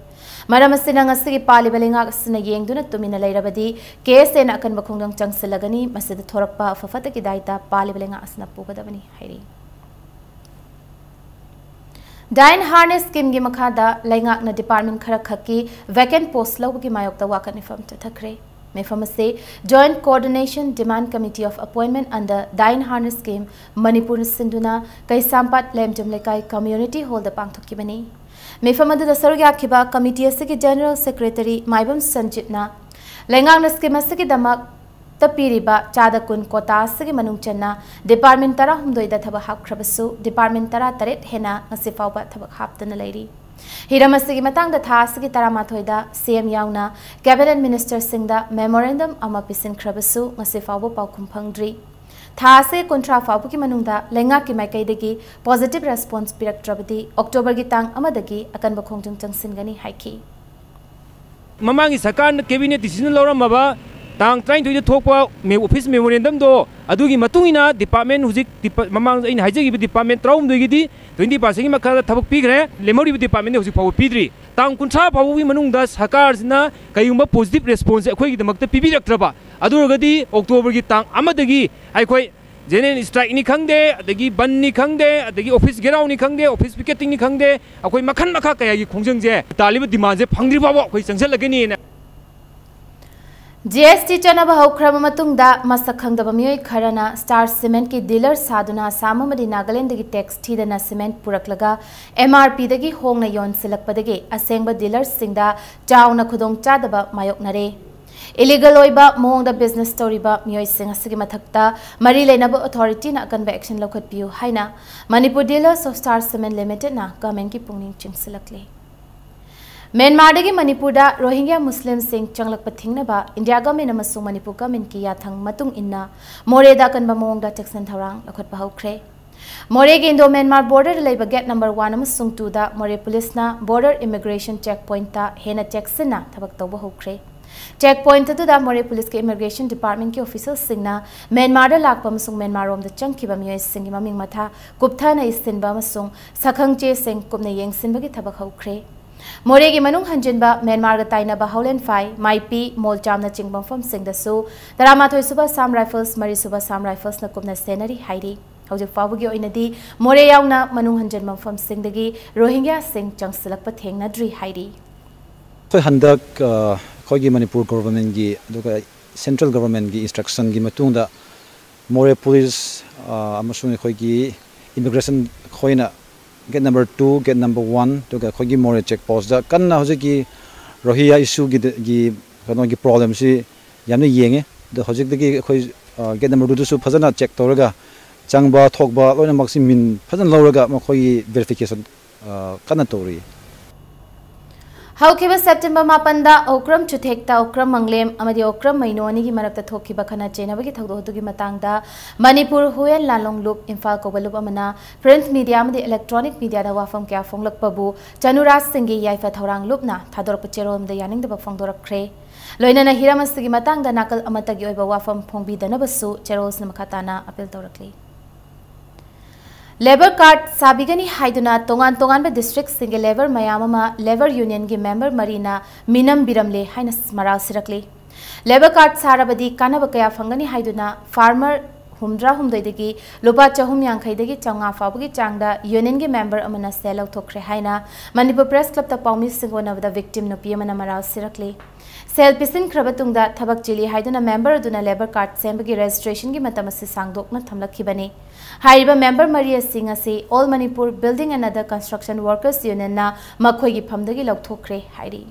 ꯃꯔꯝ ꯑꯁꯤꯅ ꯉꯁꯤꯒꯤ ꯄꯥꯜꯂꯤꯕ ꯂꯩꯉꯥꯛ ꯑꯁꯤꯅ ꯌꯦꯡꯗꯨꯅ ꯇꯨꯃꯤꯟꯅ ꯂꯩꯔꯕꯗꯤ K S A ꯅ ꯑꯀꯟꯕ ꯈꯣꯡꯖꯪ ꯆꯪꯁꯤꯜꯂꯒꯅꯤ꯫ ꯃꯁꯤꯗ ꯊꯣꯔꯛꯄ ꯑꯐ ꯐꯠꯇꯒꯤ ꯗꯥꯏꯇ ꯄꯥꯜꯂꯤꯕ ꯂꯩꯉꯥꯛ ꯑꯁꯤꯅ ꯄꯨꯒꯗꯕꯅꯤ ꯍꯥꯏꯔꯤ꯫ Dine Harness Scheme ꯒꯤ ꯃꯈꯥꯗ ꯂꯩꯉꯥꯛꯅ department ꯈꯔ ꯈꯛꯀꯤ vacant post ꯂꯧꯕꯒꯤ ꯃꯥꯌꯣꯛꯇ ꯋꯥꯀꯠ ꯃꯤꯐꯝ ꯆꯠꯊꯈ꯭ꯔꯦ꯫ ꯃꯤꯐꯝ ꯑꯁꯤ Joint Coordination Demand Committee of Appointment under Dine Harness Scheme ꯃꯅꯤꯄꯨꯔꯅ ꯁꯤꯟꯗꯨꯅ ꯀꯩꯁꯥꯝꯄꯥꯠ ꯂꯦꯝꯖꯝ ꯂꯩꯀꯥꯏ community hall ꯗ ꯄꯥꯡꯊꯣꯛꯈꯤꯕꯅꯤ꯫ ꯃꯤꯐꯝ ꯑꯗꯨꯗ ꯁꯔꯨꯛ ꯌꯥꯈꯤꯕ committee ꯑꯁꯤꯒꯤ General Secretary ꯃꯥꯏꯕꯝ ꯁꯟꯖꯤꯠꯅ ꯂꯩꯉꯥꯛꯅ scheme ꯑꯁꯤꯒꯤꯗꯃꯛ ꯇ ꯄꯤꯔꯤꯕ ꯆꯥꯗ ꯀꯨꯟ quota ꯑꯁꯤꯒꯤ ꯃꯅꯨꯡ ꯆꯟꯅ department ꯇꯔꯥꯍꯨꯝꯗꯣꯏꯗ ꯊꯕꯛ ꯍꯥꯞꯈ꯭ꯔꯕꯁꯨ, department ꯇꯔꯥꯇꯔꯦꯠ ꯍꯦꯟꯅ ꯉꯁꯤ ꯐꯥꯎꯕ ꯊꯕꯛ ꯍꯥꯞꯇꯅ ꯂꯩꯔꯤ꯫ ꯍꯤꯔꯝ ꯑꯁꯤꯒꯤ ꯃꯇꯥꯡꯗ ꯊꯥ ꯑꯁꯤꯒꯤ ꯇꯔꯥꯃꯥꯊꯣꯏꯗ C M ꯌꯥꯎꯅ cabinet minister ꯁꯤꯡꯗ memorandum ꯑꯃ ꯄꯤꯁꯤꯟꯈ꯭ꯔꯕꯁꯨ, ꯉꯁꯤ ꯐꯥꯎꯕ ꯄꯥꯎꯈꯨꯝ ꯐꯪꯗ꯭ꯔꯤ꯫ ꯊꯥ ꯑꯁꯤ ꯀꯨꯟꯊ꯭ꯔꯥ ꯐꯥꯎꯕꯒꯤ ꯃꯅꯨꯡꯗ ꯂꯩꯉꯥꯛꯀꯤ ꯃꯥꯏꯀꯩꯗꯒꯤ positive response ꯄꯤꯔꯛꯇ꯭ꯔꯕꯗꯤ October ꯒꯤ ꯇꯥꯡ ꯑꯃꯗꯒꯤ ꯑꯀꯟꯕ ꯈꯣꯡꯖꯪ ꯆꯪꯁꯤꯟꯒꯅꯤ ꯍꯥꯏꯈꯤ꯫ ꯃꯃꯥꯡꯒꯤ ꯁꯔꯀꯥꯔꯅ cabinet decision ꯂꯧꯔꯝꯃꯕ ꯇꯥꯡ ꯇꯔꯥꯅꯤꯊꯣꯏꯗ ꯊꯣꯛꯄ ꯃꯦ-, office memorandum ꯗꯣ, ꯑꯗꯨꯒꯤ ꯃꯇꯨꯡ ꯏꯟꯅ department ꯍꯧꯖꯤꯛ ꯗꯤꯄꯥ-, ꯃꯃꯥꯡꯗ ꯑꯩꯅ ꯍꯥꯏꯖꯈꯤꯕ department ꯇꯔꯥꯍꯨꯝꯗꯣꯏꯒꯤꯗꯤ twenty percent ꯒꯤ ꯃꯈꯥꯗ ꯊꯕꯛ ꯄꯤꯈ꯭ꯔꯦ꯫ ꯂꯦꯝꯍꯧꯔꯤꯕ department ꯗꯤ ꯍꯧꯖꯤꯛ ꯐꯥꯎꯕ ꯄꯤꯗ꯭ꯔꯤ꯫ ꯇꯥꯡ ꯀꯨꯟꯊ꯭ꯔꯥ ꯐꯥꯎꯕꯒꯤ ꯃꯅꯨꯡꯗ ꯁꯔꯀꯥꯔꯁꯤꯅ ꯀꯩꯒꯨꯝꯕ positive response ꯑꯩꯈꯣꯏꯒꯤꯗꯃꯛꯇ ꯄꯤꯕꯤꯔꯛꯇ꯭ꯔꯕ, ꯑꯗꯨ ꯑꯣꯏꯔꯒꯗꯤ October ꯒꯤ ꯇꯥꯡ ꯑꯃꯗꯒꯤ ꯑꯩꯈꯣꯏ general strike ꯅꯤ ꯈꯪꯗꯦ, ꯑꯗꯒꯤ ꯕꯟ ꯅꯤ ꯈꯪꯗꯦ, ꯑꯗꯒꯤ office gherav ꯅꯤ ꯈꯪꯗꯦ, office picketing ꯅꯤ ꯈꯪꯗꯦ, ꯑꯩꯈꯣꯏ ꯃꯈꯜ ꯃꯈꯥ ꯀꯌꯥꯒꯤ ꯈꯣꯡꯖꯪꯁꯦ, ꯇꯥꯜꯂꯤꯕ demand ꯁꯦ ꯐꯪꯗ꯭ꯔꯤ ꯐꯥꯎꯕ ꯑꯩꯈꯣꯏ ꯆꯪꯁꯤꯜꯂꯒꯅꯤꯅ꯫ G S T ꯆꯠꯅꯕ ꯍꯧꯈ꯭ꯔꯕ ꯃꯇꯨꯡꯗ, ꯃꯁꯛ ꯈꯪꯗꯕ ꯃꯤꯑꯣꯏ ꯈꯔꯅ Star Cement ꯀꯤ dealer ꯁꯥꯗꯨꯅ ꯑꯁꯥꯝ ꯑꯃꯗꯤ ꯅꯥꯒꯥꯂꯦꯟꯗꯒꯤ tax ꯊꯤꯗꯅ cement ꯄꯨꯔꯛꯂꯒ M R P ꯗꯒꯤ ꯍꯣꯡꯅ ꯌꯣꯟꯁꯤꯜꯂꯛꯄꯗꯒꯤ ꯑꯁꯦꯡꯕ dealer ꯁꯤꯡꯗ ꯆꯥꯎꯅ ꯈꯨꯗꯣꯡꯆꯥꯗꯕ ꯃꯥꯌꯣꯛꯅꯔꯦ꯫ Illegal ꯑꯣꯏꯕ ꯃꯑꯣꯡꯗ business ꯇꯧꯔꯤꯕ ꯃꯤꯑꯣꯏꯁꯤꯡ ꯑꯁꯤꯒꯤ ꯃꯊꯛꯇ ꯃꯔꯤ ꯂꯩꯅꯕ authority ꯅ ꯑꯀꯟꯕ action ꯂꯧꯈꯠꯄꯤꯌꯨ ꯍꯥꯏꯅ Manipur Dealers of Star Cement Limited ꯅ government ꯀꯤ ꯄꯨꯛꯅꯤꯡ ꯆꯤꯡꯁꯤꯜꯂꯛꯂꯤ꯫ ꯃ꯭ꯌꯥꯟꯃꯥꯔꯗꯒꯤ ꯃꯅꯤꯄꯨꯔꯗ ꯔꯣꯍꯤꯡꯒ꯭ꯌꯥ ꯃꯨꯁꯂꯤꯝꯁꯤꯡ ꯆꯪꯂꯛꯄ ꯊꯤꯡꯅꯕ India government ꯑꯃꯁꯨꯡ ꯃꯅꯤꯄꯨꯔ government ꯀꯤ ꯌꯥꯊꯪ ꯃꯇꯨꯡ ꯏꯟꯅ ꯃꯣꯔꯦꯗ ꯑꯀꯟꯕ ꯃꯑꯣꯡꯗ ꯆꯦꯛꯁꯤꯟ ꯊꯧꯔꯥꯡ ꯂꯧꯈꯠꯄ ꯍꯧꯈ꯭ꯔꯦ꯫ ꯃꯣꯔꯦꯒꯤ Indo Myanmar border ꯗ ꯂꯩꯕ gate number one ꯑꯃꯁꯨꯡ two ꯗ ꯃꯣꯔꯦ police ꯅ border immigration check point ꯇ ꯍꯦꯟꯅ ꯆꯦꯛꯁꯤꯟꯅ ꯊꯕꯛ ꯇꯧꯕ ꯍꯧꯈ꯭ꯔꯦ꯫ Check point ꯑꯗꯨꯗ ꯃꯣꯔꯦ police ꯀꯤ immigration department ꯀꯤ official ꯁꯤꯡꯅ ꯃ꯭ꯌꯥꯟꯃꯥꯔꯗ ꯂꯥꯛꯄ ꯑꯃꯁꯨꯡ ꯃ꯭ꯌꯥꯟꯃꯥꯔ ꯔꯣꯝꯗ ꯆꯪꯈꯤꯕ ꯃꯤꯑꯣꯏꯁꯤꯡꯒꯤ ꯃꯃꯤꯡ ꯃꯊꯥ ꯀꯨꯞꯊꯅ ꯏꯁꯤꯟꯕ ꯑꯃꯁꯨꯡ ꯁꯛꯈꯪ ꯆꯦꯁꯤꯡ ꯀꯨꯞꯅ ꯌꯦꯡꯁꯤꯟꯕꯒꯤ ꯊꯕꯛ ꯍꯧꯈ꯭ꯔꯦ꯫ ꯃꯣꯔꯦꯒꯤ ꯃꯅꯨꯡ ꯍꯟꯖꯤꯟꯕ ꯃ꯭ꯌꯥꯟꯃꯥꯔꯒ ꯇꯥꯏꯅꯕ ꯍꯥꯎꯂꯦꯟꯐꯥꯏ, ꯃꯥꯏꯄꯤ, ꯃꯣꯜꯆꯥꯝꯅꯆꯤꯡꯕ ꯃꯐꯝꯁꯤꯡꯗꯁꯨ ꯇꯔꯥꯃꯥꯊꯣꯏ ꯁꯨꯕ Assam Rifles, ꯃꯔꯤ ꯁꯨꯕ Assam Rifles ꯅ ꯀꯨꯞꯅ ꯁꯦꯟꯅꯔꯤ ꯍꯥꯏꯔꯤ꯫ ꯍꯧꯖꯤꯛ ꯐꯥꯎꯕꯒꯤ ꯑꯣꯏꯅꯗꯤ ꯃꯣꯔꯦ ꯌꯥꯎꯅ ꯃꯅꯨꯡ ꯍꯟꯖꯤꯟꯕ ꯃꯐꯝꯁꯤꯡꯗꯒꯤ ꯔꯣꯍꯤꯡꯒ꯭ꯌꯥꯁꯤꯡ ꯆꯪꯁꯤꯜꯂꯛꯄ ꯊꯦꯡꯅꯗ꯭ꯔꯤ ꯍꯥꯏꯔꯤ꯫ ꯑꯩꯈꯣꯏ ꯍꯟꯗꯛ, ꯑ, ꯑꯩꯈꯣꯏꯒꯤ ꯃꯅꯤꯄꯨꯔ government ꯒꯤ ꯑꯗꯨꯒ central government ꯒꯤ instruction ꯒꯤ ꯃꯇꯨꯡꯗ ꯃꯣꯔꯦ police, ꯑ, ꯑꯃꯁꯨꯡ ꯑꯩꯈꯣꯏꯒꯤ immigration ꯑꯩꯈꯣꯏꯅ gate number two, gate number one, ꯑꯗꯨꯒ ꯑꯩꯈꯣꯏꯒꯤ ꯃꯣꯔꯦ check post ꯇ ꯀꯟꯅ ꯍꯧꯖꯤꯛꯀꯤ ꯔꯣꯍꯤꯡꯒ꯭ꯌꯥ issue ꯒꯤ, ꯒꯤ ꯀꯩꯅꯣꯒꯤ problem ꯁꯤ ꯌꯥꯝꯅ ꯌꯦꯡꯉꯦ꯫ ꯑꯗꯣ ꯍꯧꯖꯤꯛꯇꯒꯤ ꯑꯩꯈꯣꯏ, ꯑ, gate number two ꯗꯁꯨ ꯐꯖꯅ check ꯇꯧꯔꯒ ꯆꯪꯕ ꯊꯣꯛꯄ ꯂꯣꯏꯅꯃꯛꯁꯤ ꯃꯤꯟ ꯐꯖꯅ ꯂꯧꯔꯒ ꯃꯈꯣꯏꯒꯤ verification, ꯑ, ꯀꯟꯅ ꯇꯧꯔꯤ꯫ ꯍꯧꯈꯤꯕ ꯁꯦꯞꯇꯦꯝꯕꯔ ꯃꯥꯄꯟꯗ ꯑꯣꯀ꯭ꯔꯝ ꯆꯨꯊꯦꯛꯇ ꯑꯣꯀ꯭ꯔꯝ ꯃꯪꯂꯦꯝ ꯑꯃꯗꯤ ꯑꯣꯀ꯭ꯔꯝ ꯃꯩꯅꯣ ꯑꯅꯤꯒꯤ ꯃꯔꯛꯇ ꯊꯣꯛꯈꯤꯕ ꯈꯠꯅ ꯆꯩꯅꯕꯒꯤ ꯊꯧꯗꯣꯛ ꯑꯗꯨꯒꯤ ꯃꯇꯥꯡꯗ ꯃꯅꯤꯄꯨꯔ ꯍꯨꯌꯦꯟ ꯂꯥꯂꯣꯡ ꯂꯨꯞ ꯏꯝꯐꯥꯜ ꯀꯧꯕ ꯂꯨꯞ ꯑꯃꯅ ꯄ꯭ꯔꯤꯟꯠ ꯃꯤꯗꯤꯌꯥ ꯑꯃꯗꯤ ꯏꯂꯦꯛꯇ꯭ꯔꯣꯅꯤꯛ ꯃꯤꯗꯤꯌꯥꯗ ꯋꯥꯐꯝ ꯀꯌꯥ ꯐꯣꯡꯂꯛꯄꯕꯨ ꯆꯅꯨꯔꯥꯖ ꯁꯤꯡꯒꯤ ꯌꯥꯏꯐ ꯊꯧꯔꯥꯡ ꯂꯨꯞꯅ ꯊꯥꯗꯣꯔꯛꯄ ꯆꯦꯔꯣꯜ ꯑꯃꯗ ꯌꯥꯅꯤꯡꯗꯕ ꯐꯣꯡꯗꯣꯔꯛꯈ꯭ꯔꯦ꯫ ꯂꯣꯏꯅꯅ ꯍꯤꯔꯝ ꯑꯁꯤꯒꯤ ꯃꯇꯥꯡꯗ ꯅꯥꯀꯜ ꯑꯃꯠꯇꯒꯤ ꯑꯣꯏꯕ ꯋꯥꯐꯝ ꯐꯣꯡꯕꯤꯗꯅꯕꯁꯨ ꯆꯦꯔꯣꯜꯁꯅ ꯃꯈꯥ ꯇꯥꯅ ꯑꯄꯤꯜ ꯇꯧꯔꯛꯂꯤ꯫ ꯂꯦꯕꯔ ꯀꯥꯔꯗ ꯁꯥꯕꯤꯒꯅꯤ ꯍꯥꯏꯗꯨꯅ ꯇꯣꯉꯥꯟ ꯇꯣꯉꯥꯟꯕ ꯗꯤꯁꯇ꯭ꯔꯤꯛꯁꯤꯡꯒꯤ ꯂꯦꯕꯔ ꯃꯌꯥꯝ ꯑꯃ ꯂꯦꯕꯔ ꯌꯨꯅꯤꯌꯟꯒꯤ ꯃꯦꯝꯕꯔ ꯃꯔꯤꯅ ꯃꯤꯅꯝꯕꯤꯔꯝꯂꯦ ꯍꯥꯏꯅ ꯃꯔꯥꯜ ꯁꯤꯔꯛꯂꯤ꯫ ꯂꯦꯕꯔ ꯀꯥꯔꯗ ꯁꯥꯔꯕꯗꯤ ꯀꯥꯟꯅꯕ ꯀꯌꯥ ꯐꯪꯒꯅꯤ ꯍꯥꯏꯗꯨꯅ ꯐꯥꯔꯃꯔ ꯍꯨꯝꯗ꯭ꯔꯥ ꯍꯨꯝꯗꯣꯏꯗꯒꯤ ꯂꯨꯄꯥ ꯆꯍꯨꯝ ꯌꯥꯡꯈꯩꯗꯒꯤ ꯆꯥꯝꯃꯉꯥ ꯐꯥꯎꯕꯒꯤ ꯆꯥꯡꯗ ꯌꯨꯅꯤꯌꯟꯒꯤ ꯃꯦꯝꯕꯔ ꯑꯃꯅ ꯁꯦꯜ ꯂꯧꯊꯣꯛꯈ꯭ꯔꯦ ꯍꯥꯏꯅ ꯃꯅꯤꯄꯨꯔ ꯄ꯭ꯔꯦꯁ ꯀ꯭ꯂꯕꯇ ꯄꯥꯎꯃꯤꯁꯤꯡꯒ ꯎꯅꯕꯗ ꯚꯤꯛꯇꯤꯝ ꯅꯨꯄꯤ ꯑꯃꯅ ꯃꯔꯥꯜ ꯁꯤꯔꯛꯂꯤ꯫ ꯁꯦꯜ ꯄꯤꯁꯤꯟꯈ꯭ꯔꯕ ꯇꯨꯡꯗ ꯊꯕꯛ ꯆꯤꯜꯂꯤ ꯍꯥꯏꯗꯨꯅ ꯃꯦꯝꯕꯔ ꯑꯗꯨꯅ ꯂꯦꯕꯔ ꯀꯥꯔꯗ ꯁꯦꯝꯕꯒꯤ ꯔꯦꯖꯤꯁꯇ꯭ꯔꯦꯁꯟꯒꯤ ꯃꯇꯝ ꯑꯁꯤ ꯁꯥꯡꯗꯣꯛꯅ ꯊꯝꯂꯛꯈꯤꯕꯅꯤ꯫ ꯍꯥꯏꯔꯤꯕ ꯃꯦꯝꯕꯔ ꯃꯔꯤ ꯑꯁꯤ ꯉꯁꯤ All Manipur Building and Other Construction Workers Unionꯅ ꯃꯈꯣꯏꯒꯤ ꯐꯝꯗꯒꯤ ꯂꯧꯊꯣꯛꯈ꯭ꯔꯦ ꯍꯥꯏꯔꯤ꯫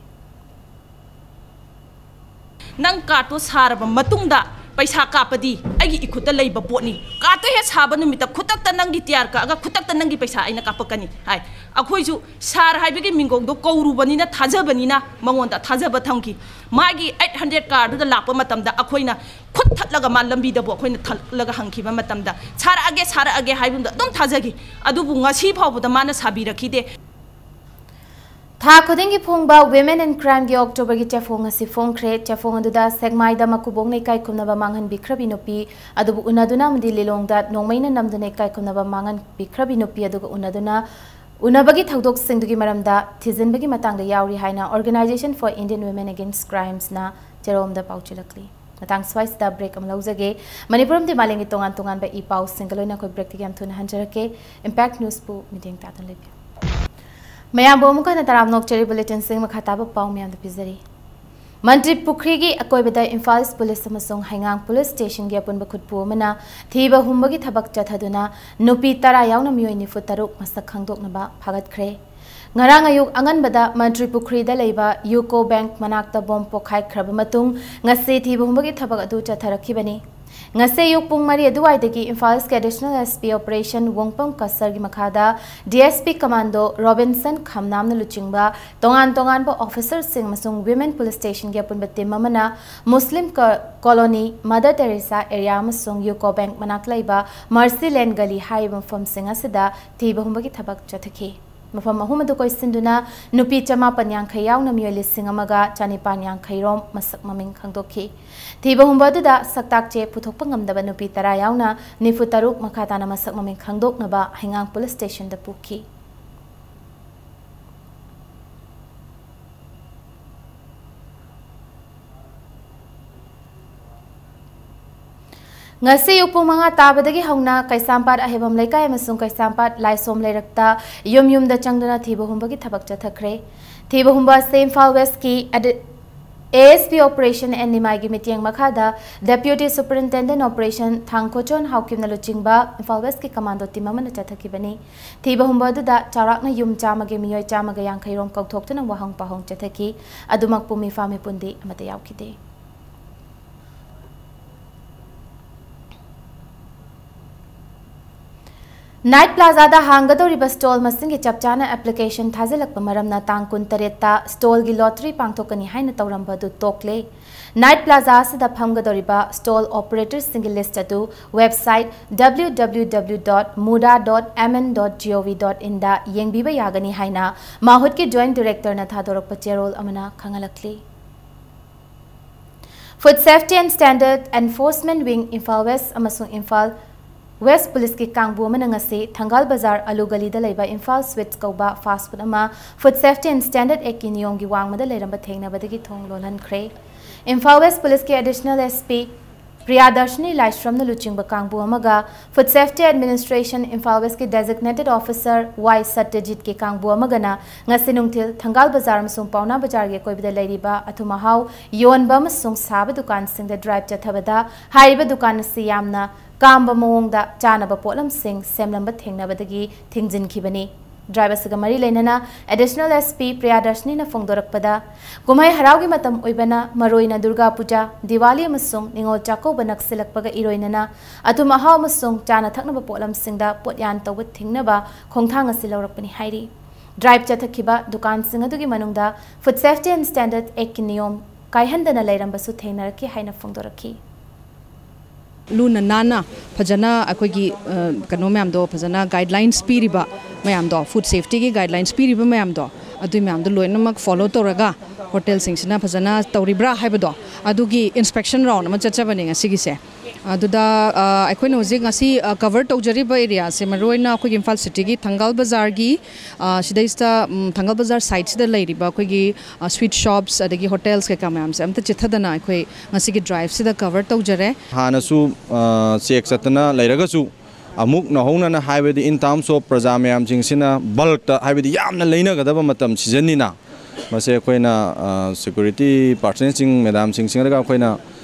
ꯅꯪ ꯀꯥꯔꯠꯇꯣ ꯁꯥꯔꯕ ꯃꯇꯨꯡꯗ ꯄꯩꯁꯥ ꯀꯥꯞꯄꯗꯤ ꯑꯩꯒꯤ ꯏꯈꯨꯠꯇ ꯂꯩꯕ ꯄꯣꯠꯅꯤ꯫ ꯀꯥꯔꯠꯇꯣ ꯍꯦꯛ ꯁꯥꯕ ꯅꯨꯃꯤꯠꯇ ꯈꯨꯗꯛꯇ ꯅꯪꯒꯤ ꯇꯤꯌꯥꯔ ꯀꯛꯑꯒ ꯈꯨꯗꯛꯇ ꯅꯪꯒꯤ ꯄꯩꯁꯥ ꯑꯩꯅ ꯀꯥꯞꯄꯛꯀꯅꯤ ꯍꯥꯏ꯫ ꯑꯩꯈꯣꯏꯁꯨ ꯁꯥꯔ ꯍꯥꯏꯕꯒꯤ ꯃꯤꯡꯒꯧꯗꯣ ꯀꯧꯔꯨꯕꯅꯤꯅ ꯊꯥꯖꯕꯅꯤꯅ ꯃꯉꯣꯟꯗ ꯊꯥꯖꯕ ꯊꯝꯈꯤ꯫ ꯃꯥꯒꯤ eight hundred cardꯗꯨꯗ ꯂꯥꯛꯄ ꯃꯇꯝꯗ ꯑꯩꯈꯣꯏꯅ ꯈꯨꯠ ꯊꯠꯂꯒ ꯃꯥ ꯂꯝꯕꯤꯗꯕꯨ ꯑꯩꯈꯣꯏꯅ ꯊꯠꯂꯒ ꯍꯪꯈꯤꯕ ꯃꯇꯝꯗ ꯁꯥꯔꯛꯑꯒꯦ ꯁꯥꯔꯛꯑꯒꯦ ꯍꯥꯏꯕꯗ ꯑꯗꯨꯝ ꯊꯥꯖꯈꯤ꯫ ꯑꯗꯨꯕꯨ ꯉꯁꯤ ꯐꯥꯎꯕꯗ ꯃꯥꯅ ꯁꯥꯕꯤꯔꯛꯈꯤꯗꯦ꯫ ꯊꯥ ꯈꯨꯗꯤꯡꯒꯤ ꯐꯣꯡꯕ Women in Crimeꯒꯤ ꯑꯣꯛꯇꯣꯕꯔꯒꯤ ꯆꯦꯐꯣꯡ ꯑꯁꯤ ꯐꯣꯡꯈ꯭ꯔꯦ꯫ ꯆꯦꯐꯣꯡ ꯑꯗꯨꯗ ꯁꯦꯛꯃꯥꯏꯗ ꯃꯀꯨꯕꯣꯛꯅ ꯏꯀꯥꯏ ꯈꯨꯝꯅꯕ ꯃꯥꯡꯍꯟꯕꯤꯈ꯭ꯔꯕꯤ ꯅꯨꯄꯤ ꯑꯗꯨꯕꯨ ꯎꯅꯗꯨꯅ ꯑꯃꯗꯤ ꯂꯤꯂꯣꯡꯗ ꯅꯣꯡꯃꯩꯅ ꯅꯝꯗꯨꯅ ꯏꯀꯥꯏ ꯈꯨꯝꯅꯕ ꯃꯥꯡꯍꯟꯕꯤꯈ꯭ꯔꯕꯤ ꯅꯨꯄꯤ ꯑꯗꯨꯒ ꯎꯅꯗꯨꯅ ꯎꯅꯕꯒꯤ ꯊꯧꯗꯣꯛꯁꯤꯡꯗꯨꯒꯤ ꯃꯔꯝꯗ ꯊꯤꯖꯤꯟꯕꯒꯤ ꯃꯇꯥꯡꯗ ꯌꯥꯎꯔꯤ ꯍꯥꯏꯅ Organisation for Indian Women Against Crimeꯁꯅ ꯆꯦꯔꯣꯜ ꯑꯃꯗ ꯄꯥꯎ ꯆꯦꯜꯂꯛꯂꯤ꯫ ꯃꯇꯥꯡ ꯁ꯭ꯋꯥꯏꯁꯤꯗ ꯕ꯭ꯔꯦꯛ ꯑꯃ ꯂꯧꯖꯒꯦ꯫ ꯃꯅꯤꯄꯨꯔ ꯑꯃꯗꯤ ꯃꯥꯂꯦꯝꯒꯤ ꯇꯣꯉꯥꯟ ꯇꯣꯉꯥꯟꯕ ꯏ ꯄꯥꯎꯁꯤꯡꯒ ꯂꯣꯏꯅ ꯑꯩꯈꯣꯏ ꯕ꯭ꯔꯦꯛꯇꯒꯤ ꯌꯥꯝ ꯊꯨꯅ ꯍꯟꯖꯔꯛꯀꯦ꯫ ꯏꯝꯄꯦꯛ ꯅ꯭ꯌꯨꯁꯄꯨ ꯃꯤꯠꯌꯦꯡ ꯇꯥꯗꯨꯅ ꯂꯩꯕꯤꯌꯨ꯫ ꯃꯌꯥꯝꯕꯨ ꯑꯃꯨꯛ ꯍꯟꯅ ꯇꯔꯥꯝꯅ ꯑꯣꯛꯆꯔꯤ꯫ ꯕꯨꯂꯦꯇꯤꯟꯁꯤꯡ ꯃꯈꯥ ꯇꯥꯕ ꯄꯥꯎ ꯃꯌꯥꯝꯗ ꯄꯤꯖꯔꯤ꯫ ꯃꯟꯇ꯭ꯔꯤ ꯄꯨꯈ꯭ꯔꯤꯒꯤ ꯑꯀꯣꯏꯕꯗ ꯏꯝꯐꯥꯜ ꯏꯁ ꯄꯨꯂꯤꯁ ꯑꯃꯁꯨꯡ ꯍꯩꯉꯥꯡ ꯄꯨꯂꯤꯁ ꯁ꯭ꯇꯦꯁꯟꯒꯤ ꯑꯄꯨꯟꯕ ꯈꯨꯠꯄꯨ ꯑꯃꯅ ꯊꯤꯕ ꯍꯨꯝꯕꯒꯤ ꯊꯕꯛ ꯆꯠꯊꯗꯨꯅ ꯅꯨꯄꯤ ꯇꯔꯥ ꯌꯥꯎꯅ ꯃꯤꯑꯣꯏ ꯅꯤꯐꯨ ꯇꯔꯨꯛ ꯃꯁꯛ ꯈꯪꯗꯣꯛꯅꯕ ꯐꯥꯒꯠꯈ꯭ꯔꯦ꯫ ꯉꯔꯥꯡ ꯑꯌꯨꯛ ꯑꯉꯟꯕꯗ ꯃꯟꯇ꯭ꯔꯤ ꯄꯨꯈ꯭ꯔꯤꯗ ꯂꯩꯕ ꯌꯨꯀꯣ ꯕꯦꯡꯛ ꯃꯅꯥꯛꯇ ꯕꯣꯝ ꯄꯣꯈꯥꯏꯈ꯭ꯔꯕ ꯃꯇꯨꯡ ꯉꯁꯤ ꯊꯤꯕ ꯍꯨꯝꯕꯒꯤ ꯊꯕꯛ ꯑꯗꯨ ꯆꯠꯊꯔꯛꯈꯤꯕꯅꯤ꯫ ꯉꯁꯤ ꯑꯌꯨꯛ ꯄꯨꯡ ꯃꯔꯤ ꯑꯗꯨꯋꯥꯏꯗꯒꯤ ꯏꯝꯐꯥꯜ ꯏꯁꯀꯤ ꯑꯦꯗꯤꯁꯅꯦꯜ ꯑꯦꯁ ꯄꯤ ꯑꯣꯄꯔꯦꯁꯟ ꯋꯣꯡꯄꯝ ꯀꯁꯔꯒꯤ ꯃꯈꯥꯗ D S P commando Robinson ꯈꯝꯅꯥꯝꯅ ꯂꯨꯆꯤꯡꯕ ꯇꯣꯉꯥꯟ ꯇꯣꯉꯥꯟꯕ ꯑꯣꯐꯤꯁꯔꯁꯤꯡ ꯑꯃꯁꯨꯡ ꯋꯤꯃꯦꯟ ꯄꯨꯂꯤꯁ ꯁ꯭ꯇꯦꯁꯟꯒꯤ ꯑꯄꯨꯟꯕ ꯇꯤꯝ ꯑꯃꯅ ꯃꯨꯁꯂꯤꯝ ꯀ-, ꯀꯣꯂꯣꯅꯤ, ꯃꯗꯔ ꯇꯦꯔꯦꯁꯥ ꯑꯦꯔꯤꯌꯥ ꯑꯃꯁꯨꯡ ꯌꯨꯀꯣ ꯕꯦꯡꯛ ꯃꯅꯥꯛ ꯂꯩꯕ ꯃꯔꯁꯤ ꯂꯦꯟ ꯒꯂꯤ ꯍꯥꯏꯔꯤꯕ ꯃꯐꯝꯁꯤꯡ ꯑꯁꯤꯗ ꯊꯤꯕ ꯍꯨꯝꯕꯒꯤ ꯊꯕꯛ ꯆꯠꯊꯈꯤ꯫ ꯃꯐꯝ ꯑꯍꯨꯝ ꯑꯗꯨ ꯀꯣꯏꯁꯤꯟꯗꯨꯅ ꯅꯨꯄꯤ ꯆꯃꯥꯄꯟ ꯌꯥꯡꯈꯩ ꯌꯥꯎꯅ ꯃꯤꯑꯣꯏ ꯂꯤꯁꯤꯡ ꯑꯃꯒ ꯆꯅꯤꯄꯥꯟ ꯌꯥꯡꯈꯩ ꯔꯣꯝ ꯃꯁꯛ ꯃꯃꯤꯡ ꯈꯪꯗꯣꯛꯈꯤ꯫ ꯊꯤꯕ ꯍꯨꯝꯕ ꯑꯗꯨꯗ ꯁꯛꯇꯥꯛ ꯆꯦ ꯄꯨꯊꯣꯛꯄ ꯉꯝꯗꯕ ꯅꯨꯄꯤ ꯇꯔꯥ ꯌꯥꯎꯅ ꯅꯤꯐꯨ ꯇꯔꯨꯛ ꯃꯈꯥ ꯇꯥꯅ ꯃꯁꯛ ꯃꯃꯤꯡ ꯈꯪꯗꯣꯛꯅꯕ ꯍꯩꯉꯥꯡ ꯄꯨꯂꯤꯁ ꯁ꯭ꯇꯦꯁꯟꯗ ꯄꯨꯈꯤ꯫ ꯉꯁꯤ ꯑꯌꯨꯛ ꯄꯨꯡ ꯃꯉꯥ ꯇꯥꯕꯗꯒꯤ ꯍꯧꯅ ꯀꯩꯁꯥꯝꯄꯥꯠ ꯑꯍꯦꯕꯝ ꯂꯩꯀꯥꯏ ꯑꯃꯁꯨꯡ ꯀꯩꯁꯥꯝꯄꯥꯠ ꯂꯥꯏꯁꯣꯝ ꯂꯩꯔꯛꯇ ꯌꯨꯝ ꯌꯨꯝꯗ ꯆꯪꯗꯨꯅ ꯊꯤꯕ ꯍꯨꯝꯕꯒꯤ ꯊꯕꯛ ꯆꯠꯊꯈ꯭ꯔꯦ꯫ ꯊꯤꯕ ꯍꯨꯝꯕ ꯑꯁꯤ ꯏꯝꯐꯥꯜ ꯋꯦꯁꯀꯤ ꯑꯦꯗ-, A S P operation and ꯅꯤꯃꯥꯏꯒꯤ ꯃꯤꯠꯌꯦꯡ ꯃꯈꯥꯗ ꯗꯦꯄ꯭ꯌꯨꯇꯤ ꯁꯨꯄꯔꯤꯟꯇꯦꯟꯗꯦꯟ ꯑꯣꯄꯔꯦꯁꯟ ꯊꯥꯡꯈꯣꯆꯣꯟ ꯍꯥꯎꯀꯤꯝꯅ ꯂꯨꯆꯤꯡꯕ ꯏꯝꯐꯥꯜ ꯋꯦꯁꯀꯤ ꯀꯃꯥꯟꯗꯣ ꯇꯤꯝ ꯑꯃꯅ ꯆꯠꯊꯈꯤꯕꯅꯤ꯫ ꯊꯤꯕ ꯍꯨꯝꯕ ꯑꯗꯨꯗ ꯆꯥꯎꯔꯥꯛꯅ ꯌꯨꯝ ꯆꯥꯝꯃꯒꯤ ꯃꯤꯑꯣꯏ ꯆꯥꯝꯃꯒ ꯌꯥꯡꯈꯩ ꯔꯣꯝ ꯀꯧꯊꯣꯛꯇꯨꯅ ꯋꯥꯍꯪ ꯄꯥꯎꯍꯪ ꯆꯠꯊꯈꯤ꯫ ꯑꯗꯨꯃꯛꯄꯨ ꯃꯤꯐꯥ ꯃꯤꯄꯨꯟꯗꯤ ꯑꯃꯠꯇ ꯌꯥꯎꯈꯤꯗꯦ꯫ ꯅꯥꯏꯠ ꯄ꯭ꯂꯥꯖꯥꯗ ꯍꯥꯡꯒꯗꯧꯔꯤꯕ ꯁ꯭ꯇꯣꯜ ꯃꯁꯤꯡꯒꯤ ꯆꯞ ꯆꯥꯅ ꯑꯦꯄ꯭ꯂꯤꯀꯦꯁꯟ ꯊꯥꯖꯤꯜꯂꯛꯄ ꯃꯔꯝꯅ ꯇꯥꯡ ꯀꯨꯟꯇꯔꯦꯠꯇ ꯁ꯭ꯇꯣꯜꯒꯤ ꯂꯣꯇꯔꯤ ꯄꯥꯡꯊꯣꯛꯀꯅꯤ ꯍꯥꯏꯅ ꯇꯧꯔꯝꯕ ꯑꯗꯨ ꯇꯣꯛꯂꯦ꯫ ꯅꯥꯏꯠ ꯄ꯭ꯂꯥꯖꯥ ꯑꯁꯤꯗ ꯐꯝꯒꯗꯧꯔꯤꯕ ꯁ꯭ꯇꯣꯜ ꯑꯣꯄꯔꯦꯇꯔꯁꯤꯡꯒꯤ ꯂꯤꯁ꯭ꯠ ꯑꯗꯨ website W W W dot muda dot M N dot gov dot in ꯗ ꯌꯦꯡꯕꯤꯕ ꯌꯥꯒꯅꯤ ꯍꯥꯏꯅ ꯃꯥꯍꯨꯠꯀꯤ ꯖꯣꯏꯟꯠ ꯗꯤꯔꯦꯛꯇꯔꯅ ꯊꯥꯗꯣꯔꯛꯄ ꯆꯦꯔꯣꯜ ꯑꯃꯅ ꯈꯪꯍꯜꯂꯛꯂꯤ꯫ Food Safety and Standard Enforcement Wing, Imphal West ꯑꯃꯁꯨꯡ ꯏꯝꯐꯥꯜ ꯋꯦꯁ꯭ꯠ ꯄꯨꯂꯤꯁꯀꯤ ꯀꯥꯡꯕꯨ ꯑꯃꯅ ꯉꯁꯤ ꯊꯪꯒꯥꯜ ꯕꯖꯥꯔ ꯑꯂꯨ ꯒꯂꯤꯗ ꯂꯩꯕ ꯏꯝꯐꯥꯜ ꯁ꯭ꯋꯤꯠꯁ ꯀꯧꯕ ꯐꯥꯁ꯭ꯠ ꯐꯨꯗ ꯑꯃ Food Safety and Standard Act ꯀꯤ ꯅꯤꯌꯣꯝꯒꯤ ꯋꯥꯡꯃꯗ ꯂꯩꯔꯝꯕ ꯊꯦꯡꯅꯕꯗꯒꯤ ꯊꯣꯡ ꯂꯣꯜꯍꯟꯈ꯭ꯔꯦ꯫ ꯏꯝꯐꯥꯜ ꯋꯦꯁ꯭ꯠ ꯄꯨꯂꯤꯁꯀꯤ ꯑꯦꯗꯤꯁꯅꯦꯜ ꯑꯦꯁ ꯄꯤ ꯄ꯭ꯔꯤꯌꯥꯗꯔꯁꯤꯅꯤ ꯂꯥꯏꯁ꯭ꯔꯝꯅ ꯂꯨꯆꯤꯡꯕ ꯀꯥꯡꯕꯨ ꯑꯃꯒ Food Safety Administration Imphal ꯋꯦꯁ꯭ꯠꯀꯤ designated officer ꯋꯥꯏ ꯁꯇ꯭ꯌꯖꯤꯠꯀꯤ ꯀꯥꯡꯕꯨ ꯑꯃꯒꯅ ꯉꯁꯤ ꯅꯨꯡꯊꯤꯜ ꯊꯪꯒꯥꯜ ꯕꯖꯥꯔ ꯑꯃꯁꯨꯡ ꯄꯥꯎꯅꯥ ꯕꯖꯥꯔꯒꯤ ꯑꯀꯣꯏꯕꯗ ꯂꯩꯔꯤꯕ ꯑꯊꯨꯝ ꯑꯍꯥꯎ ꯌꯣꯟꯕ ꯑꯃꯁꯨꯡ ꯁꯥꯕ ꯗꯨꯀꯥꯟꯁꯤꯡꯗ ꯗ꯭ꯔꯥꯏꯕ ꯆꯠꯊꯕꯗ ꯍꯥꯏꯔꯤꯕ ꯗꯨꯀꯥꯟ ꯑꯁꯤ ꯌꯥꯝꯅ ꯀꯥꯝꯕ ꯃꯑꯣꯡꯗ ꯆꯥꯅꯕ ꯄꯣꯠꯂꯝꯁꯤꯡ ꯁꯦꯝꯂꯝꯕ ꯊꯦꯡꯅꯕꯗꯒꯤ ꯊꯤꯡꯖꯤꯟꯈꯤꯕꯅꯤ꯫ ꯗ꯭ꯔꯥꯏꯕ ꯑꯁꯤꯒ ꯃꯔꯤ ꯂꯩꯅꯅ ꯑꯦꯗꯤꯁꯅꯦꯜ ꯑꯦꯁ ꯄꯤ ꯄ꯭ꯔꯤꯌꯥꯗꯔꯁꯅꯤꯅ ꯐꯣꯡꯗꯣꯔꯛꯄꯗ, ꯀꯨꯝꯍꯩ ꯍꯔꯥꯎꯒꯤ ꯃꯇꯝ ꯑꯣꯏꯕꯅ ꯃꯔꯨꯑꯣꯏꯅ ꯗꯨꯔꯒꯥ ꯄꯨꯖꯥ, ꯗꯤꯋꯥꯂꯤ ꯑꯃꯁꯨꯡ ꯅꯤꯉꯣꯜ ꯆꯥꯛꯀꯧꯕ ꯅꯛꯁꯤꯜꯂꯛꯄꯒ ꯏꯔꯣꯏꯅꯅ ꯑꯊꯨꯝ ꯑꯍꯥꯎ ꯑꯃꯁꯨꯡ ꯆꯥꯅ ꯊꯛꯅꯕ ꯄꯣꯠꯂꯝꯁꯤꯡꯗ ꯄꯣꯠꯌꯥꯟ ꯇꯧꯕ ꯊꯤꯡꯅꯕ ꯈꯣꯡꯊꯥꯡ ꯑꯁꯤ ꯂꯧꯔꯛꯄꯅꯤ ꯍꯥꯏꯔꯤ꯫ ꯗ꯭ꯔꯥꯏꯕ ꯆꯠꯊꯈꯤꯕ ꯗꯨꯀꯥꯟꯁꯤꯡ ꯑꯗꯨꯒꯤ ꯃꯅꯨꯡꯗ Food Safety and Standard Actꯀꯤ ꯅꯤꯌꯣꯝ ꯀꯥꯏꯍꯟꯗꯅ ꯂꯩꯔꯝꯕꯁꯨ ꯊꯦꯡꯅꯔꯛꯈꯤ ꯍꯥꯏꯅ ꯐꯣꯡꯗꯣꯔꯛꯈꯤ꯫ ꯂꯨꯅ ꯅꯥꯟꯅ ꯐꯖꯅ ꯑꯩꯈꯣꯏꯒꯤ ꯑ, ꯀꯩꯅꯣ ꯃꯌꯥꯝꯗꯣ ꯐꯖꯅ ꯒꯥꯏꯗꯂꯥꯏꯟꯁ ꯄꯤꯔꯤꯕ ꯃꯌꯥꯝꯗꯣ, ꯐꯨꯗ ꯁꯦꯐꯇꯤꯒꯤ ꯒꯥꯏꯗꯂꯥꯏꯟꯁ ꯄꯤꯔꯤꯕ ꯃꯌꯥꯝꯗꯣ, ꯑꯗꯨꯏ ꯃꯌꯥꯝꯗꯣ ꯂꯣꯏꯅꯃꯛ ꯐꯣꯂꯣ ꯇꯧꯔꯒ ꯍꯣꯇꯦꯜꯁꯤꯡꯁꯤꯅ ꯐꯖꯅ ꯇꯧꯔꯤꯕ꯭ꯔꯥ ꯍꯥꯏꯕꯗꯣ, ꯑꯗꯨꯒꯤ ꯏꯟꯁꯄꯦꯛꯁꯟ ꯔꯥꯎꯟ ꯑꯃ ꯆꯠꯆꯕꯅꯦ ꯉꯁꯤꯒꯤꯁꯦ꯫ ꯑꯗꯨꯗ ꯑ, ꯑꯩꯈꯣꯏꯅ ꯍꯧꯖꯤꯛ ꯉꯁꯤ ꯀꯚꯔ ꯇꯧꯖꯔꯤꯕ ꯑꯦꯔꯤꯌꯥꯁꯦ ꯃꯔꯨꯑꯣꯏꯅ ꯑꯩꯈꯣꯏꯒꯤ ꯏꯝꯐꯥꯜ ꯁꯤꯇꯤꯒꯤ ꯊꯪꯒꯥꯜ ꯕꯖꯥꯔꯒꯤ, ꯑ, ꯁꯤꯗꯩꯁꯤꯗ, ꯎꯝ, ꯊꯪꯒꯥꯜ ꯕꯖꯥꯔ ꯁꯥꯏꯠꯁꯤꯗ ꯂꯩꯔꯤꯕ ꯑꯩꯈꯣꯏꯒꯤ ꯁ꯭ꯋꯤꯠ ꯁꯣꯞꯁ ꯑꯗꯒꯤ ꯍꯣꯇꯦꯜꯁ ꯀꯩꯀꯥ ꯃꯌꯥꯝꯁꯦ ꯑꯝꯇ ꯆꯤꯠꯊꯗꯅ ꯑꯩꯈꯣꯏ ꯉꯁꯤꯒꯤ ꯗ꯭ꯔꯥꯏꯕꯁꯤꯗ ꯀꯚꯔ ꯇꯧꯖꯔꯦ꯫ ꯍꯥꯟꯅꯁꯨ ꯆꯦꯛ ꯆꯠꯇꯅ ꯂꯩꯔꯒꯁꯨ, ꯑꯃꯨꯛ ꯅꯧꯍꯧꯅꯅ ꯍꯥꯏꯕꯗꯤ in terms of ꯄ꯭ꯔꯖꯥ ꯃꯌꯥꯝꯁꯤꯡꯁꯤꯅ ꯕꯜꯛꯇ, ꯍꯥꯏꯕꯗꯤ ꯌꯥꯝꯅ ꯂꯩꯅꯒꯗꯕ ꯃꯇꯝ ꯁꯤꯖꯟꯅꯤꯅ, ꯃꯁꯦ ꯑꯩꯈꯣꯏꯅ ꯁꯦꯀ꯭ꯌꯨꯔꯤꯇꯤ ꯄꯥꯔꯁꯅꯦꯜꯁꯤꯡ, ꯃꯦꯗꯥꯝꯁꯤꯡ ꯆꯤꯡꯂꯒ ꯑꯩꯈꯣꯏꯅ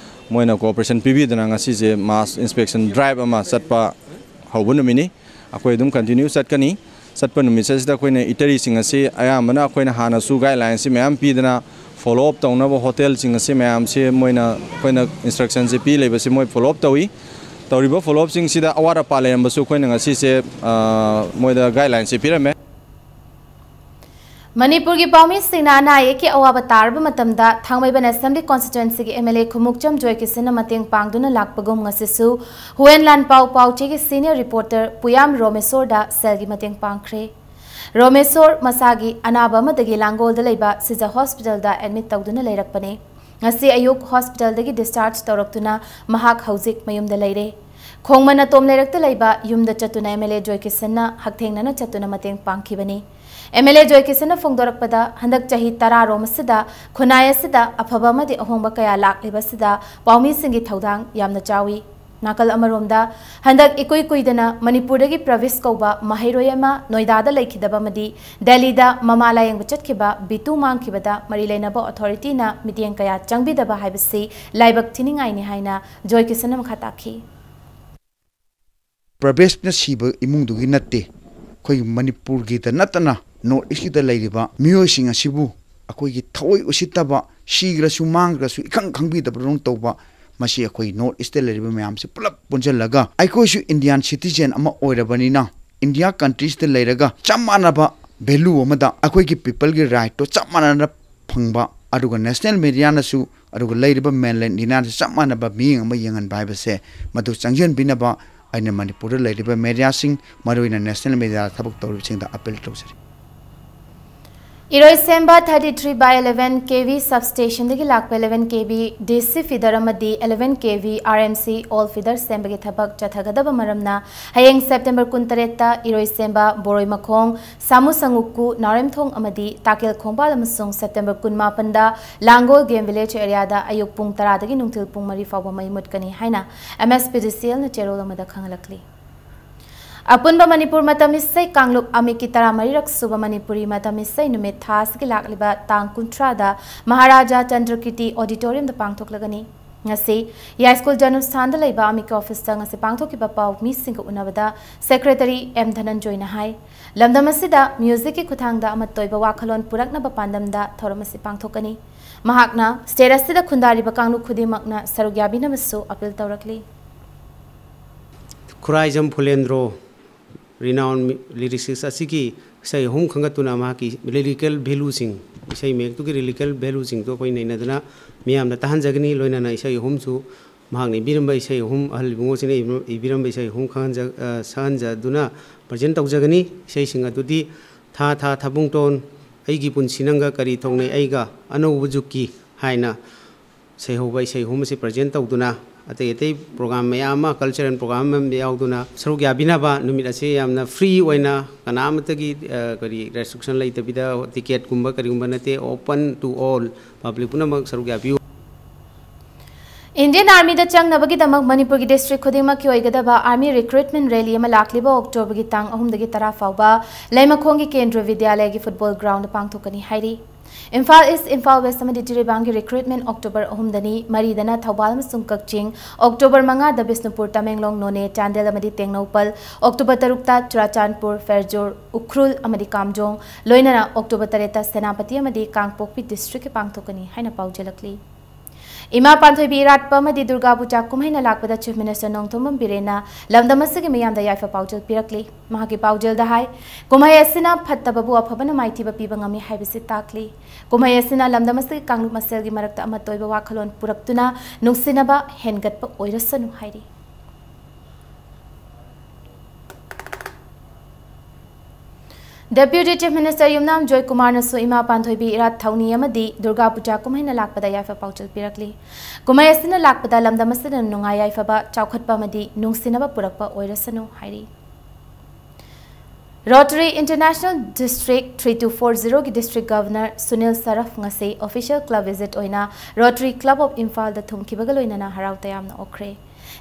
ꯃꯣꯏꯅ ꯀꯣꯑꯣꯄꯔꯦꯁꯟ ꯄꯤꯕꯤꯗꯅ ꯉꯁꯤꯁꯦ ꯃꯥꯁ ꯏꯟꯁꯄꯦꯛꯁꯟ ꯗ꯭ꯔꯥꯏꯕ ꯑꯃ ꯆꯠꯄ ꯍꯧꯕ ꯅꯨꯃꯤꯠꯅꯤ꯫ ꯑꯩꯈꯣꯏ ꯑꯗꯨꯝ ꯀꯟꯇꯤꯅ꯭ꯌꯨ ꯆꯠꯀꯅꯤ꯫ ꯆꯠꯄ ꯅꯨꯃꯤꯠꯁꯤꯗ ꯑꯩꯈꯣꯏꯅ ꯏꯇꯔꯤꯁꯤꯡ ꯑꯁꯤ ꯑꯌꯥꯝꯕꯅ ꯑꯩꯈꯣꯏꯅ ꯍꯥꯟꯅꯁꯨ ꯒꯥꯏꯗꯂꯥꯏꯟꯁꯤ ꯃꯌꯥꯝ ꯄꯤꯗꯅ, ꯐꯣꯂꯣ ꯑꯞ ꯇꯧꯅꯕ ꯍꯣꯇꯦꯜꯁꯤꯡ ꯑꯁꯤ ꯃꯌꯥꯝꯁꯤ ꯃꯣꯏꯅ, ꯑꯩꯈꯣꯏꯅ ꯏꯟꯁꯇ꯭ꯔꯛꯁꯟꯁꯤ ꯄꯤ ꯂꯩꯕꯁꯤ ꯃꯣꯏ ꯐꯣꯂꯣ ꯑꯞ ꯇꯧꯏ꯫ ꯇꯧꯔꯤꯕ ꯐꯣꯂꯣ ꯑꯞꯁꯤꯡꯁꯤꯗ ꯑꯋꯥꯠ ꯑꯄꯥ ꯂꯩꯔꯝꯕꯁꯨ ꯑꯩꯈꯣꯏꯅ ꯉꯁꯤꯁꯦ, ꯑ, ꯃꯣꯏꯗ ꯒꯥꯏꯗꯂꯥꯏꯟꯁꯤ ꯄꯤꯔꯝꯃꯦ꯫ ꯃꯅꯤꯄꯨꯔꯒꯤ ꯄꯥꯎꯃꯤꯁꯤꯡꯅ ꯑꯅꯥ ꯑꯌꯦꯛꯀꯤ ꯑꯋꯥꯕ ꯇꯥꯔꯕ ꯃꯇꯝꯗ ꯊꯥꯡꯃꯩꯕꯟ assembly ꯀꯣꯟꯁꯇꯤꯇ꯭ꯋꯦꯟꯁꯤꯒꯤ M L A Khumukcham ꯖꯣꯏꯀꯤꯁꯟꯅ ꯃꯇꯦꯡ ꯄꯥꯡꯗꯨꯅ ꯂꯥꯛꯄꯒꯨꯝ, ꯉꯁꯤꯁꯨ ꯍꯨꯋꯦꯟ ꯂꯥꯟꯄꯥꯎ ꯄꯥꯎꯆꯦꯒꯤ ꯁꯤꯅꯤꯌꯔ ꯔꯤꯄꯣꯔꯇꯔ ꯄꯨꯌꯥꯝ ꯔꯣꯃꯦꯁꯣꯔꯗ ꯁꯦꯜꯒꯤ ꯃꯇꯦꯡ ꯄꯥꯡꯈ꯭ꯔꯦ꯫ ꯔꯣꯃꯦꯁꯣꯔ ꯃꯁꯥꯒꯤ ꯑꯅꯥꯕ ꯑꯃꯗꯒꯤ ꯂꯥꯡꯒꯣꯜꯗ ꯂꯩꯕ ꯁꯤꯖ ꯍꯣꯁꯄꯤꯇꯥꯜꯗ ꯑꯦꯗꯃꯤꯠ ꯇꯧꯗꯨꯅ ꯂꯩꯔꯛꯄꯅꯤ꯫ ꯉꯁꯤ ꯑꯌꯨꯛ ꯍꯣꯁꯄꯤꯇꯥꯜꯗꯒꯤ ꯗꯤꯁꯆꯥꯔꯖ ꯇꯧꯔꯛꯇꯨꯅ ꯃꯍꯥꯛ ꯍꯧꯖꯤꯛ ꯃꯌꯨꯝꯗ ꯂꯩꯔꯦ꯫ ꯈꯣꯡꯃꯟ ꯑꯇꯣꯝ ꯂꯩꯔꯛꯇ ꯂꯩꯕ ꯌꯨꯝꯗ ꯆꯠꯇꯨꯅ ꯑꯦꯝ ꯑꯦꯜ ꯑꯦ ꯖꯣꯏꯀꯤꯁꯟꯅ ꯍꯛꯊꯦꯡꯅꯅ ꯆꯠꯇꯨꯅ ꯃꯇꯦꯡ ꯄꯥꯡꯈꯤꯕꯅꯤ꯫ ꯑꯦꯝ ꯑꯦꯜ ꯑꯦ ꯖꯣꯏꯀꯤꯁꯟꯅ ꯐꯣꯡꯗꯣꯔꯛꯄꯗ, ꯍꯟꯗꯛ ꯆꯍꯤ ꯇꯔꯥꯔꯣꯝ ꯑꯁꯤꯗ ꯈꯨꯟꯅꯥꯏ ꯑꯁꯤꯗ ꯑꯐꯕ ꯑꯃꯗꯤ ꯑꯍꯣꯡꯕ ꯀꯌꯥ ꯂꯥꯛꯂꯤꯕ ꯑꯁꯤꯗ ꯄꯥꯎꯃꯤꯁꯤꯡꯒꯤ ꯊꯧꯗꯥꯡ ꯌꯥꯝꯅ ꯆꯥꯎꯏ꯫ ꯅꯥꯀꯜ ꯑꯃꯔꯣꯝꯗ, ꯍꯟꯗꯛ ꯏꯀꯨꯏ ꯀꯨꯏꯗꯅ ꯃꯅꯤꯄꯨꯔꯗꯒꯤ ꯄ꯭ꯔꯕꯤꯁ ꯀꯧꯕ ꯃꯍꯩꯔꯣꯏ ꯑꯃ ꯅꯣꯏꯗꯥꯗ ꯂꯩꯈꯤꯗꯕ ꯑꯃꯗꯤ ꯗꯦꯜꯂꯤꯗ ꯃꯃꯥ ꯂꯥꯌꯦꯡꯕ ꯆꯠꯈꯤꯕ ꯕꯤꯇꯨ ꯃꯥꯡꯈꯤꯕꯗ ꯃꯔꯤ ꯂꯩꯅꯕ ꯑꯣꯊꯣꯔꯤꯇꯤꯅ ꯃꯤꯠꯌꯦꯡ ꯀꯌꯥ ꯆꯪꯕꯤꯗꯕ ꯍꯥꯏꯕꯁꯤ ꯂꯥꯏꯕꯛ ꯊꯤꯅꯤꯡꯉꯥꯏꯅꯤ ꯍꯥꯏꯅ ꯖꯣꯏꯀꯤꯁꯟꯅ ꯃꯈꯥ ꯇꯥꯈꯤ꯫ ꯄ꯭ꯔꯕꯦꯁꯅ ꯁꯤꯕ ꯏꯃꯨꯡꯗꯨꯒꯤ ꯅꯠꯇꯦ꯫ ꯑꯩꯈꯣꯏꯒꯤ ꯃꯅꯤꯄꯨꯔꯒꯤꯗ ꯅꯠꯇꯅ North East ꯀꯤꯗ ꯂꯩꯔꯤꯕ ꯃꯤꯑꯣꯏꯁꯤꯡ ꯑꯁꯤꯕꯨ ꯑꯩꯈꯣꯏꯒꯤ ꯊꯑꯣꯏ ꯎꯁꯤꯠꯇꯕ, ꯁꯤꯈ꯭ꯔꯁꯨ ꯃꯥꯡꯈ꯭ꯔꯁꯨ ꯏꯈꯪ ꯈꯪꯕꯤꯗꯕꯗꯧꯅ ꯇꯧꯕ, ꯃꯁꯤ ꯑꯩꯈꯣꯏ North East ꯇ ꯂꯩꯔꯤꯕ ꯃꯌꯥꯝꯁꯦ ꯄꯨꯂꯞ ꯄꯨꯟꯁꯤꯜꯂꯒ ꯑꯩꯈꯣꯏꯁꯨ Indian citizen ꯑꯃ ꯑꯣꯏꯔꯕꯅꯤꯅ, India country ꯁꯤꯗ ꯂꯩꯔꯒ ꯆꯞ ꯃꯥꯟꯅꯕ value ꯑꯃꯗ ꯑꯩꯈꯣꯏꯒꯤ people ꯒꯤ right ꯇꯣ ꯆꯞ ꯃꯥꯟꯅꯅ ꯐꯪꯕ, ꯑꯗꯨꯒ national media ꯅꯁꯨ, ꯑꯗꯨꯒ ꯂꯩꯔꯤꯕ mainland India ꯅꯁꯨ ꯆꯞ ꯃꯥꯟꯅꯕ ꯃꯤꯠꯌꯦꯡ ꯑꯃ ꯌꯦꯡꯍꯟꯕ ꯍꯥꯏꯕꯁꯦ, ꯃꯗꯨ ꯆꯪꯁꯤꯟꯕꯤꯅꯕ ꯑꯩꯅ ꯃꯅꯤꯄꯨꯔꯗ ꯂꯩꯔꯤꯕ media ꯁꯤꯡ, ꯃꯔꯨꯑꯣꯏꯅ national media ꯗ ꯊꯕꯛ ꯇꯧꯔꯤꯕꯁꯤꯡꯗ appeal ꯇꯧꯖꯔꯤ꯫ ꯏꯔꯣꯏꯁꯦꯝꯕ thirty three by eleven K V substation ꯗꯒꯤ ꯂꯥꯛꯄ eleven K V D C feeder ꯑꯃꯗꯤ eleven K V R M C all feeder ꯁꯦꯝꯕꯒꯤ ꯊꯕꯛ ꯆꯠꯊꯒꯗꯕ ꯃꯔꯝꯅ, ꯍꯌꯦꯡ September ꯀꯨꯟꯇꯔꯦꯠꯇ ꯏꯔꯣꯏꯁꯦꯝꯕ, ꯕꯣꯔꯣꯏꯃꯈꯣꯡ, ꯁꯥꯃꯨ ꯁꯉꯨꯛꯀꯨ, ꯅꯥꯎꯔꯦꯝꯊꯣꯡ ꯑꯃꯗꯤ ꯇꯥꯀꯦꯜ ꯈꯣꯡꯕꯥꯜ ꯑꯃꯁꯨꯡ September ꯀꯨꯟꯃꯥꯄꯟꯗ ꯂꯥꯡꯒꯣꯜ Game Village area ꯗ ꯑꯌꯨꯛ ꯄꯨꯡ ꯇꯔꯥꯗꯒꯤ ꯅꯨꯡꯊꯤꯜ ꯄꯨꯡ ꯃꯔꯤ ꯐꯥꯎꯕ ꯃꯩ ꯃꯨꯠꯀꯅꯤ ꯍꯥꯏꯅ M S P D C L ꯅ ꯆꯦꯔꯣꯜ ꯑꯃꯗ ꯈꯪꯍꯜꯂꯛꯂꯤ꯫ ꯑꯄꯨꯟꯕ ꯃꯅꯤꯄꯨꯔ ꯃꯇꯝ ꯏꯁꯩ ꯀꯥꯡꯂꯨꯞ ꯑꯃꯤꯛꯀꯤ ꯇꯔꯥꯃꯔꯤꯔꯛ ꯁꯨꯕ ꯃꯅꯤꯄꯨꯔꯤ ꯃꯇꯝ ꯏꯁꯩ ꯅꯨꯃꯤꯠ ꯊꯥ ꯑꯁꯤꯒꯤ ꯂꯥꯛꯂꯤꯕ ꯇꯥꯡ ꯀꯨꯟꯊ꯭ꯔꯥꯗ ꯃꯍꯥꯔꯥꯖꯥ ꯆꯟꯗ꯭ꯔꯀꯤꯔꯇꯤ Auditorium ꯗ ꯄꯥꯡꯊꯣꯛꯂꯒꯅꯤ꯫ ꯉꯁꯤ ꯌꯥꯏꯁ꯭ꯀꯨꯜ ꯖꯅꯨꯁꯊꯥꯟꯗ ꯂꯩꯕ ꯑꯃꯤꯛꯀꯤ office ꯇ ꯉꯁꯤ ꯄꯥꯡꯊꯣꯛꯈꯤꯕ ꯄꯥꯎ ꯃꯤꯁꯤꯡꯒ ꯎꯅꯕꯗ Secretary M ꯙꯅꯟꯖꯣꯏꯅ ꯍꯥꯏ, ꯂꯝꯗꯝ ꯑꯁꯤꯗ music ꯀꯤ ꯈꯨꯠꯊꯥꯡꯗ ꯑꯃꯠꯇ ꯑꯣꯏꯕ ꯋꯥꯈꯜꯂꯣꯟ ꯄꯨꯔꯛꯅꯕ ꯄꯥꯟꯗꯝꯗ ꯊꯧꯔꯝ ꯑꯁꯤ ꯄꯥꯡꯊꯣꯛꯀꯅꯤ꯫ ꯃꯍꯥꯛꯅ stage ꯑꯁꯤꯗ ꯈꯨꯟꯗꯥꯔꯤꯕ ꯀꯥꯡꯂꯨꯞ ꯈꯨꯗꯤꯡꯃꯛꯅ ꯁꯔꯨꯛ ꯌꯥꯕꯤꯅꯕꯁꯨ appeal ꯇꯧꯔꯛꯂꯤ꯫ Khuraijam ꯐꯨꯂꯦꯟꯗ꯭ꯔꯣ, renowned mi-, lyricist ꯑꯁꯤꯒꯤ ꯏꯁꯩ ꯑꯍꯨꯝ ꯈꯟꯒꯠꯇꯨꯅ ꯃꯍꯥꯛꯀꯤ lyrical value ꯁꯤꯡ, ꯏꯁꯩ ꯃꯌꯦꯛꯇꯨꯒꯤ lyrical value ꯁꯤꯡꯗꯨ ꯑꯩꯈꯣꯏ ꯅꯩꯅꯗꯨꯅ ꯃꯤꯌꯥꯝꯗ ꯇꯥꯍꯟꯖꯒꯅꯤ꯫ ꯂꯣꯏꯅꯅ ꯏꯁꯩ ꯑꯍꯨꯝꯁꯨ ꯃꯍꯥꯛꯅ ꯏꯕꯤꯔꯝꯕ ꯏꯁꯩ ꯑꯍꯨꯝ, ꯑꯍꯜ ꯏꯕꯨꯡꯉꯣꯁꯤꯡꯅ ꯏꯕ-, ꯏꯕꯤꯔꯝꯕ ꯏꯁꯩ ꯑꯍꯨꯝ ꯈꯪꯍꯟꯖ-, ꯑ, ꯁꯛꯍꯟꯖꯗꯨꯅ present ꯇꯧꯖꯒꯅꯤ꯫ ꯏꯁꯩꯁꯤꯡ ꯑꯗꯨꯗꯤ ꯊꯥ ꯊꯥ ꯊꯥꯕꯨꯡꯇꯣꯟ, ꯑꯩꯒꯤ ꯄꯨꯟꯁꯤ ꯅꯪꯒ ꯀꯔꯤ ꯊꯣꯛꯅꯩ ꯑꯩꯒ, ꯑꯅꯧꯕ ꯖꯨꯒꯀꯤ ꯍꯥꯏꯅ ꯁꯩꯍꯧꯕ ꯏꯁꯩ ꯑꯍꯨꯝ ꯑꯁꯤ present ꯇꯧꯗꯨꯅ, ꯑꯇꯩ ꯑꯇꯩ program ꯃꯌꯥꯝ ꯑꯃ, cultural program ꯑꯃ ꯌꯥꯎꯗꯨꯅ ꯁꯔꯨꯛ ꯌꯥꯕꯤꯅꯕ ꯅꯨꯃꯤꯠ ꯑꯁꯤ ꯌꯥꯝꯅ free ꯑꯣꯏꯅ, ꯀꯅꯥ ꯑꯃꯠꯇꯒꯤ, ꯑ, ꯀꯔꯤ restriction ꯂꯩꯇꯕꯤꯗ, ticket ꯀꯨꯝꯕ ꯀꯔꯤꯒꯨꯝꯕ ꯅꯠꯇꯦ, open to all, public ꯄꯨꯝꯅꯃꯛ ꯁꯔꯨꯛ ꯌꯥꯕꯤꯌꯨ꯫ Indian Army ꯗ ꯆꯪꯅꯕꯒꯤꯗꯃꯛ ꯃꯅꯤꯄꯨꯔꯒꯤ district ꯈꯨꯗꯤꯡꯃꯛꯀꯤ ꯑꯣꯏꯒꯗꯕ Army Recruitment Rally ꯑꯃ ꯂꯥꯛꯂꯤꯕ October ꯒꯤ ꯇꯥꯡ ꯑꯍꯨꯝꯗꯒꯤ ꯇꯔꯥ ꯐꯥꯎꯕ ꯂꯩꯃꯈꯣꯡꯒꯤ ꯀꯦꯟꯗ꯭ꯔ ꯕꯤꯗ꯭ꯌꯥꯂꯌꯒꯤ football ground ꯗ ꯄꯥꯡꯊꯣꯛꯀꯅꯤ ꯍꯥꯏꯔꯤ꯫ ꯏꯝꯐꯥꯜ ꯏꯁ, ꯏꯝꯐꯥꯜ ꯋꯦꯁ ꯑꯃꯗꯤ ꯖꯤꯔꯤꯕꯥꯝꯒꯤ ꯔꯤꯀ꯭ꯔꯨꯠꯃꯦꯟ ꯑꯣꯛꯇꯣꯕꯔ ꯑꯍꯨꯝꯗꯅꯤ, ꯃꯔꯤꯗꯅ ꯊꯧꯕꯥꯜ ꯑꯃꯁꯨꯡ ꯀꯛꯆꯤꯡ, ꯑꯣꯛꯇꯣꯕꯔ ꯃꯉꯥꯗ ꯕꯤꯁꯅꯨꯄꯨꯔ, ꯇꯃꯦꯡꯂꯣꯡ, ꯅꯣꯅꯦ, ꯆꯥꯟꯗꯦꯜ ꯑꯃꯗꯤ ꯇꯦꯡꯅꯧꯄꯜ, ꯑꯣꯛꯇꯣꯕꯔ ꯇꯔꯨꯛꯇ ꯆꯨꯔꯥꯆꯥꯟꯄꯨꯔ, ꯐꯦꯔꯖꯨꯔ, ꯎꯈ꯭ꯔꯨꯜ ꯑꯃꯗꯤ ꯀꯥꯝꯖꯣꯡ, ꯂꯣꯏꯅꯅ ꯑꯣꯛꯇꯣꯕꯔ ꯇꯔꯦꯠꯇ ꯁꯦꯅꯥꯄꯇꯤ ꯑꯃꯗꯤ ꯀꯥꯡꯄꯣꯛꯄꯤ ꯗꯤꯁꯇ꯭ꯔꯤꯛꯀꯤ ꯄꯥꯡꯊꯣꯛꯀꯅꯤ ꯍꯥꯏꯅ ꯄꯥꯎꯖꯦꯜꯂꯛꯂꯤ꯫ ꯏꯃꯥ ꯄꯥꯟꯊꯣꯏꯕꯤ ꯏꯔꯥꯠꯄ ꯑꯃꯗꯤ ꯗꯨꯔꯒꯥ ꯄꯨꯖꯥ ꯀꯨꯝꯍꯩꯅ ꯂꯥꯛꯄꯗ ꯆꯤꯐ ꯃꯤꯅꯤꯁꯇꯔ ꯅꯣꯡꯊꯣꯝꯕꯝ ꯕꯤꯔꯦꯟꯅ ꯂꯝꯗꯝ ꯑꯁꯤꯒꯤ ꯃꯤꯌꯥꯝꯗ ꯌꯥꯏꯐ ꯄꯥꯎꯖꯦꯜ ꯄꯤꯔꯛꯂꯤ꯫ ꯃꯍꯥꯛꯀꯤ ꯄꯥꯎꯖꯦꯜꯗ ꯍꯥꯏ, ꯀꯨꯝꯍꯩ ꯑꯁꯤꯅ ꯐꯠꯇꯕꯕꯨ ꯑꯐꯕꯅ ꯃꯥꯏꯊꯤꯕ ꯄꯤꯕ ꯉꯝꯃꯤ ꯍꯥꯏꯕꯁꯤ ꯇꯥꯛꯂꯤ꯫ ꯀꯨꯝꯍꯩ ꯑꯁꯤꯅ ꯂꯝꯗꯝ ꯑꯁꯤꯒꯤ ꯀꯥꯡꯂꯨꯞ ꯃꯁꯦꯜꯒꯤ ꯃꯔꯛꯇ ꯑꯃꯠꯇ ꯑꯣꯏꯕ ꯋꯥꯈꯜꯂꯣꯟ ꯄꯨꯔꯛꯇꯨꯅ ꯅꯨꯡꯁꯤꯅꯕ ꯍꯦꯟꯒꯠꯄ ꯑꯣꯏꯔꯁꯅꯨ ꯍꯥꯏꯔꯤ꯫ ꯗꯦꯄ꯭ꯌꯨꯇꯤ ꯆꯤꯐ ꯃꯤꯅꯤꯁꯇꯔ ꯌꯨꯝꯅꯥꯝ ꯖꯣꯏꯀꯨꯃꯥꯔꯅꯁꯨ ꯏꯃꯥ ꯄꯥꯟꯊꯣꯏꯕꯤ ꯏꯔꯥꯠ ꯊꯧꯅꯤ ꯑꯃꯗꯤ ꯗꯨꯔꯒꯥ ꯄꯨꯖꯥ ꯀꯨꯝꯍꯩꯅ ꯂꯥꯛꯄꯗ ꯌꯥꯏꯐ ꯄꯥꯎꯖꯦꯜ ꯄꯤꯔꯛꯂꯤ꯫ ꯀꯨꯝꯍꯩ ꯑꯁꯤꯅ ꯂꯥꯛꯄꯗ ꯂꯝꯗꯝ ꯑꯁꯤꯗ ꯅꯨꯡꯉꯥꯏ ꯌꯥꯏꯐꯕ, ꯆꯥꯎꯈꯠꯄ ꯑꯃꯗꯤ ꯅꯨꯡꯁꯤꯅꯕ ꯄꯨꯔꯛꯄ ꯑꯣꯏꯔꯁꯅꯨ ꯍꯥꯏꯔꯤ꯫ Rotary international district three two four ꯖꯤꯔꯣꯒꯤ ꯗꯤꯁꯇ꯭ꯔꯤꯛ ꯒꯚꯔꯅꯔ ꯁꯨꯅꯤꯜ ꯁꯔꯐ ꯉꯁꯤ ꯑꯣꯐꯤꯁꯤꯌꯦꯜ ꯀ꯭ꯂꯕ ꯚꯤꯖꯤꯠ ꯑꯣꯏꯅ ꯔꯣꯇꯔꯤ ꯀ꯭ꯂꯕ ꯑꯣꯐ ꯏꯝꯐꯥꯜꯗ ꯊꯨꯡꯈꯤꯕꯒ ꯂꯣꯏꯅꯅ ꯍꯔꯥꯎ ꯇꯌꯥꯝꯅ ꯑꯣꯛꯈ꯭ꯔꯦ꯫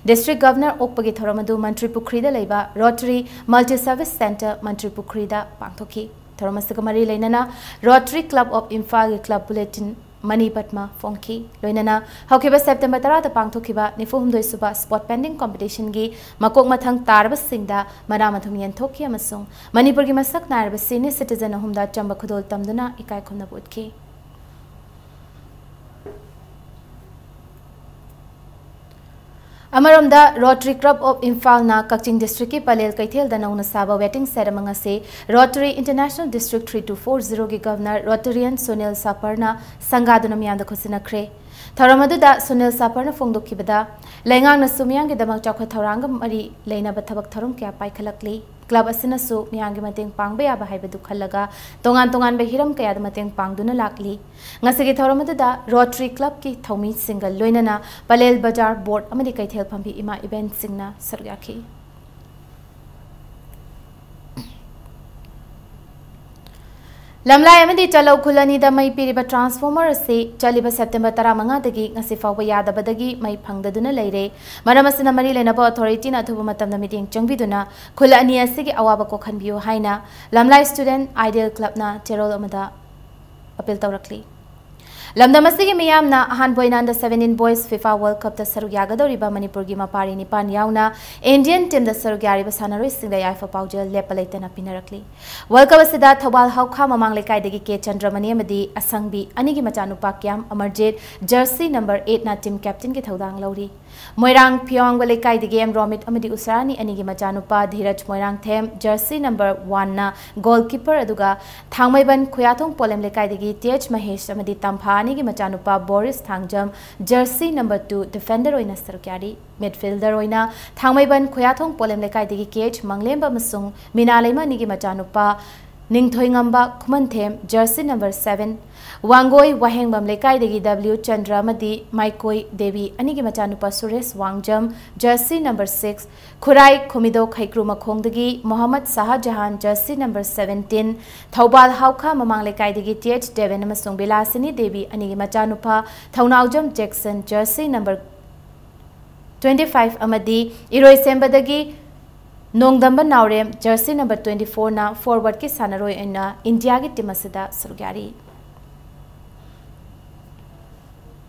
ꯗꯤꯁꯇ꯭ꯔꯤꯛ ꯒꯚꯔꯅꯔ ꯑꯣꯛꯄꯒꯤ ꯊꯧꯔꯝ ꯑꯗꯨ ꯃꯟꯇ꯭ꯔꯤ ꯄꯨꯈ꯭ꯔꯤꯗ ꯂꯩꯕ ꯔꯣꯇꯔꯤ ꯃꯜꯇꯤ ꯁꯔꯚꯤꯁ ꯁꯦꯟꯇꯔ, ꯃꯟꯇ꯭ꯔꯤ ꯄꯨꯈ꯭ꯔꯤꯗ ꯄꯥꯡꯊꯣꯛꯈꯤ꯫ ꯊꯧꯔꯝ ꯑꯁꯤꯒ ꯃꯔꯤ ꯂꯩꯅꯅ ꯔꯣꯇꯔꯤ ꯀ꯭ꯂꯕ ꯑꯣꯐ ꯏꯝꯐꯥꯜꯒꯤ ꯀ꯭ꯂꯕ ꯕꯨꯂꯦꯇꯤꯟ ꯃꯅꯤ ꯄꯗꯃ ꯐꯣꯡꯈꯤ꯫ ꯂꯣꯏꯅꯅ ꯍꯧꯈꯤꯕ ꯁꯦꯞꯇꯦꯝꯕꯔ ꯇꯔꯥꯗ ꯄꯥꯡꯊꯣꯛꯈꯤꯕ ꯅꯤꯐꯨ ꯍꯨꯝꯗꯣꯏ ꯁꯨꯕ ꯁ꯭ꯄꯣꯔꯠ ꯄꯦꯟꯇꯤꯡ ꯀꯣꯝꯄꯤꯇꯤꯁꯟꯒꯤ ꯃꯀꯣꯛ ꯃꯊꯪ ꯇꯥꯔꯕꯁꯤꯡꯗ ꯃꯅꯥ ꯃꯊꯨꯝ ꯌꯦꯟꯊꯣꯛꯈꯤ ꯑꯃꯁꯨꯡ ꯃꯅꯤꯄꯨꯔꯒꯤ ꯃꯁꯛ ꯅꯥꯏꯔꯕ ꯁꯤꯅꯤꯌꯔ ꯁꯤꯇꯤꯖꯟ ꯑꯍꯨꯝꯗ ꯑꯆꯝꯕ ꯈꯨꯗꯣꯜ ꯇꯝꯗꯨꯅ ꯏꯀꯥꯏ ꯈꯨꯝꯅꯕ ꯎꯠꯈꯤ꯫ ꯑꯃꯔꯣꯝꯗ, ꯔꯣꯇꯔꯤ ꯀ꯭ꯂꯕ ꯑꯣꯐ ꯏꯝꯐꯥꯜꯅ ꯀꯛꯆꯤꯡ ꯗꯤꯁꯇ꯭ꯔꯤꯛꯀꯤ ꯄꯂꯦꯜ ꯀꯩꯊꯦꯜꯗ ꯅꯧꯅ ꯁꯥꯕ ꯋꯦꯇꯤꯡ ꯁꯦꯗ ꯑꯃ ꯉꯁꯤ Rotary international district three two four ꯖꯤꯔꯣꯒꯤ ꯒꯚꯔꯅꯔ ꯔꯣꯇꯔꯤꯌꯟ ꯁꯨꯅꯤꯜ ꯁꯥꯄꯔꯅ ꯁꯪꯒꯥꯗꯨꯅ ꯃꯤꯌꯥꯝꯗ ꯈꯨꯠꯁꯤꯟꯅꯈ꯭ꯔꯦ꯫ ꯊꯧꯔꯝ ꯑꯗꯨꯗ ꯁꯨꯅꯤꯜ ꯁꯥꯄꯔꯅ ꯐꯣꯡꯗꯣꯛꯈꯤꯕꯗ, ꯂꯩꯉꯥꯛꯅꯁꯨ ꯃꯤꯌꯥꯝꯒꯤꯗꯃꯛ ꯆꯥꯎꯈꯠ ꯊꯧꯔꯥꯡꯒ ꯃꯔꯤ ꯂꯩꯅꯕ ꯊꯕꯛ ꯊꯧꯔꯝ ꯀꯌꯥ ꯄꯥꯏꯈꯠꯂꯛꯂꯤ꯫ ꯀ꯭ꯂꯕ ꯑꯁꯤꯅꯁꯨ ꯃꯤꯌꯥꯝꯒꯤ ꯃꯇꯦꯡ ꯄꯥꯡꯕ ꯌꯥꯕ ꯍꯥꯏꯕꯗꯨ ꯈꯜꯂꯒ ꯇꯣꯉꯥꯟ ꯇꯣꯉꯥꯟꯕ ꯍꯤꯔꯝ ꯀꯌꯥꯗ ꯃꯇꯦꯡ ꯄꯥꯡꯗꯨꯅ ꯂꯥꯛꯂꯤ꯫ ꯉꯁꯤꯒꯤ ꯊꯧꯔꯝ ꯑꯗꯨꯗ ꯔꯣꯇꯔꯤ ꯀ꯭ꯂꯕꯀꯤ ꯊꯧꯃꯤꯁꯤꯡꯒ ꯂꯣꯏꯅꯅ ꯄꯂꯦꯜ ꯕꯖꯥꯔ ꯕꯣꯔꯗ ꯑꯃꯗꯤ ꯀꯩꯊꯦꯜ ꯐꯝꯕꯤ ꯏꯃꯥ ꯏꯕꯦꯟꯁꯤꯡꯅ ꯁꯔꯨꯛ ꯌꯥꯈꯤ꯫ ꯂꯝꯂꯥꯏ ꯑꯃꯗꯤ ꯆꯂꯧ ꯈꯨꯜ ꯑꯅꯤꯗ ꯃꯩ ꯄꯤꯔꯤꯕ ꯇ꯭ꯔꯥꯟꯁꯐꯣꯔꯃꯔ ꯑꯁꯤ ꯆꯠꯂꯤꯕ ꯁꯦꯞꯇꯦꯝꯕꯔ ꯇꯔꯥꯃꯉꯥꯗꯒꯤ ꯉꯁꯤ ꯐꯥꯎꯕ ꯌꯥꯗꯕꯗꯒꯤ ꯃꯩ ꯐꯪꯗꯗꯨꯅ ꯂꯩꯔꯦ꯫ ꯃꯔꯝ ꯑꯁꯤꯅ ꯃꯔꯤ ꯂꯩꯅꯕ ꯑꯣꯊꯣꯔꯤꯇꯤꯅ ꯑꯊꯨꯕ ꯃꯇꯝꯗ ꯃꯤꯠꯌꯦꯡ ꯆꯪꯕꯤꯗꯨꯅ ꯈꯨꯜ ꯑꯅꯤ ꯑꯁꯤꯒꯤ ꯑꯋꯥꯕ ꯀꯣꯛꯍꯟꯕꯤꯌꯨ ꯍꯥꯏꯅ ꯂꯝꯂꯥꯏ ꯁ꯭ꯇꯨꯗꯦꯟꯠ ꯑꯥꯏꯗꯤꯌꯦꯜ ꯀ꯭ꯂꯕꯅ ꯆꯦꯔꯣꯜ ꯑꯃꯗ ꯑꯄꯤꯜ ꯇꯧꯔꯛꯂꯤ꯫ ꯂꯝꯗꯝ ꯑꯁꯤꯒꯤ ꯃꯤꯌꯥꯝꯅ ꯑꯍꯥꯟꯕ ꯑꯣꯏꯅ under seventeen boys FIFA World Cupꯇ ꯁꯔꯨꯛ ꯌꯥꯒꯗꯧꯔꯤꯕ ꯃꯅꯤꯄꯨꯔꯒꯤ ꯃꯄꯥꯔꯤ ꯅꯤꯄꯥꯟ ꯌꯥꯎꯅ Indian teamꯗ ꯁꯔꯨꯛ ꯌꯥꯔꯤꯕ ꯁꯥꯟꯅꯔꯣꯏꯁꯤꯡꯗ ꯌꯥꯏꯐ ꯄꯥꯎꯖꯦꯜ ꯂꯦꯞꯄ ꯂꯩꯇꯅ ꯄꯤꯅꯔꯛꯂꯤ꯫ World Cup ꯑꯁꯤꯗ ꯊꯧꯕꯥꯜ ꯍꯥꯎꯈꯥ ꯃꯃꯥꯡ ꯂꯩꯀꯥꯏꯗꯒꯤ ꯀꯦ ꯆꯟꯗ꯭ꯔꯃꯅꯤ ꯑꯃꯗꯤ ꯑꯁꯪꯕꯤ ꯑꯅꯤꯒꯤ ꯃꯆꯥꯅꯨꯄꯥ ꯀ꯭ꯌꯥꯝ ꯑꯃꯔꯖꯤꯠ jersey number eightꯅ team captainꯒꯤ ꯊꯧꯗꯥꯡ ꯂꯧꯔꯤ꯫ ꯃꯣꯏꯔꯥꯡ ꯐꯤꯌꯥꯋꯥꯡꯕ ꯂꯩꯀꯥꯏꯗꯒꯤ ꯑꯦꯝ ꯔꯣꯃꯤꯠ ꯑꯃꯗꯤ ꯎꯁꯥꯔꯥꯅꯤ ꯑꯅꯤꯒꯤ ꯃꯆꯥꯅꯨꯄꯥ ꯙꯤꯔꯖ ꯃꯣꯏꯔꯥꯡꯊꯦꯝ jersey number oneꯅ goalkeeper, ꯑꯗꯨꯒ ꯊꯥꯡꯃꯩꯕꯟ ꯈꯨꯌꯥꯊꯣꯡ ꯄꯣꯂꯦꯝ ꯂꯩꯀꯥꯏꯗꯒꯤ ꯇꯤ ꯑꯩꯆ ꯃꯍꯦꯁ ꯑꯃꯗꯤ ꯇꯝꯐꯥ ꯑꯅꯤꯒꯤ ꯃꯆꯥꯅꯨꯄꯥ ꯕꯣꯔꯤꯁ Thangjam jersey number two defender ꯑꯣꯏꯅ ꯁꯔꯨꯛ ꯌꯥꯔꯤ꯫ Midfielder ꯑꯣꯏꯅ ꯊꯥꯡꯃꯩꯕꯟ ꯈꯨꯌꯥꯊꯣꯡ ꯄꯣꯂꯦꯝ ꯂꯩꯀꯥꯏꯗꯒꯤ ꯀꯦ ꯑꯩꯆ ꯃꯪꯂꯦꯝꯕ ꯑꯃꯁꯨꯡ ꯃꯤꯅꯥ ꯂꯩꯃ ꯑꯅꯤꯒꯤ ꯃꯆꯥꯅꯨꯄꯥ ꯅꯤꯡꯊꯣꯏꯉꯝꯕ ꯈꯨꯃꯟꯊꯦꯝ jersey number seven, ꯋꯥꯡꯒꯣꯏ ꯋꯥꯍꯦꯡꯕꯝ ꯂꯩꯀꯥꯏꯗꯒꯤ ꯗꯕ꯭ꯂꯤꯎ ꯆꯟꯗ꯭ꯔ ꯑꯃꯗꯤ ꯃꯥꯏꯀꯣꯏ ꯗꯦꯕꯤ ꯑꯅꯤꯒꯤ ꯃꯆꯥꯅꯨꯄꯥ ꯁꯨꯔꯦꯁ ꯋꯥꯡꯖꯝ jersey number six, ꯈꯨꯔꯥꯏ ꯈꯨꯃꯤꯗꯣꯛ ꯍꯩꯀ꯭ꯔꯨ ꯃꯈꯣꯡꯗꯒꯤ Mohammad Shah Jahan jersey number seventeen, Thoubal ꯍꯥꯎꯈꯥ ꯃꯃꯥꯡ ꯂꯩꯀꯥꯏꯗꯒꯤ ꯇꯤ ꯑꯩꯆ ꯗꯦꯕꯦꯟ ꯑꯃꯁꯨꯡ ꯕꯤꯂꯥꯁꯤꯅꯤ ꯗꯦꯕꯤ ꯑꯅꯤꯒꯤ ꯃꯆꯥꯅꯨꯄꯥ ꯊꯧꯅꯥꯎꯖꯝ Jackson jersey number twenty five ꯑꯃꯗꯤ ꯏꯔꯣꯏꯁꯦꯝꯕꯗꯒꯤ ꯅꯣꯡꯗꯝꯕ ꯅꯥꯎꯔꯦꯝ jersey number twenty fourꯅ forwardꯀꯤ ꯁꯥꯟꯅꯔꯣꯏ ꯑꯣꯏꯅ ꯏꯟꯗꯤꯌꯥꯒꯤ team ꯑꯁꯤꯗ ꯁꯔꯨꯛ ꯌꯥꯔꯤ꯫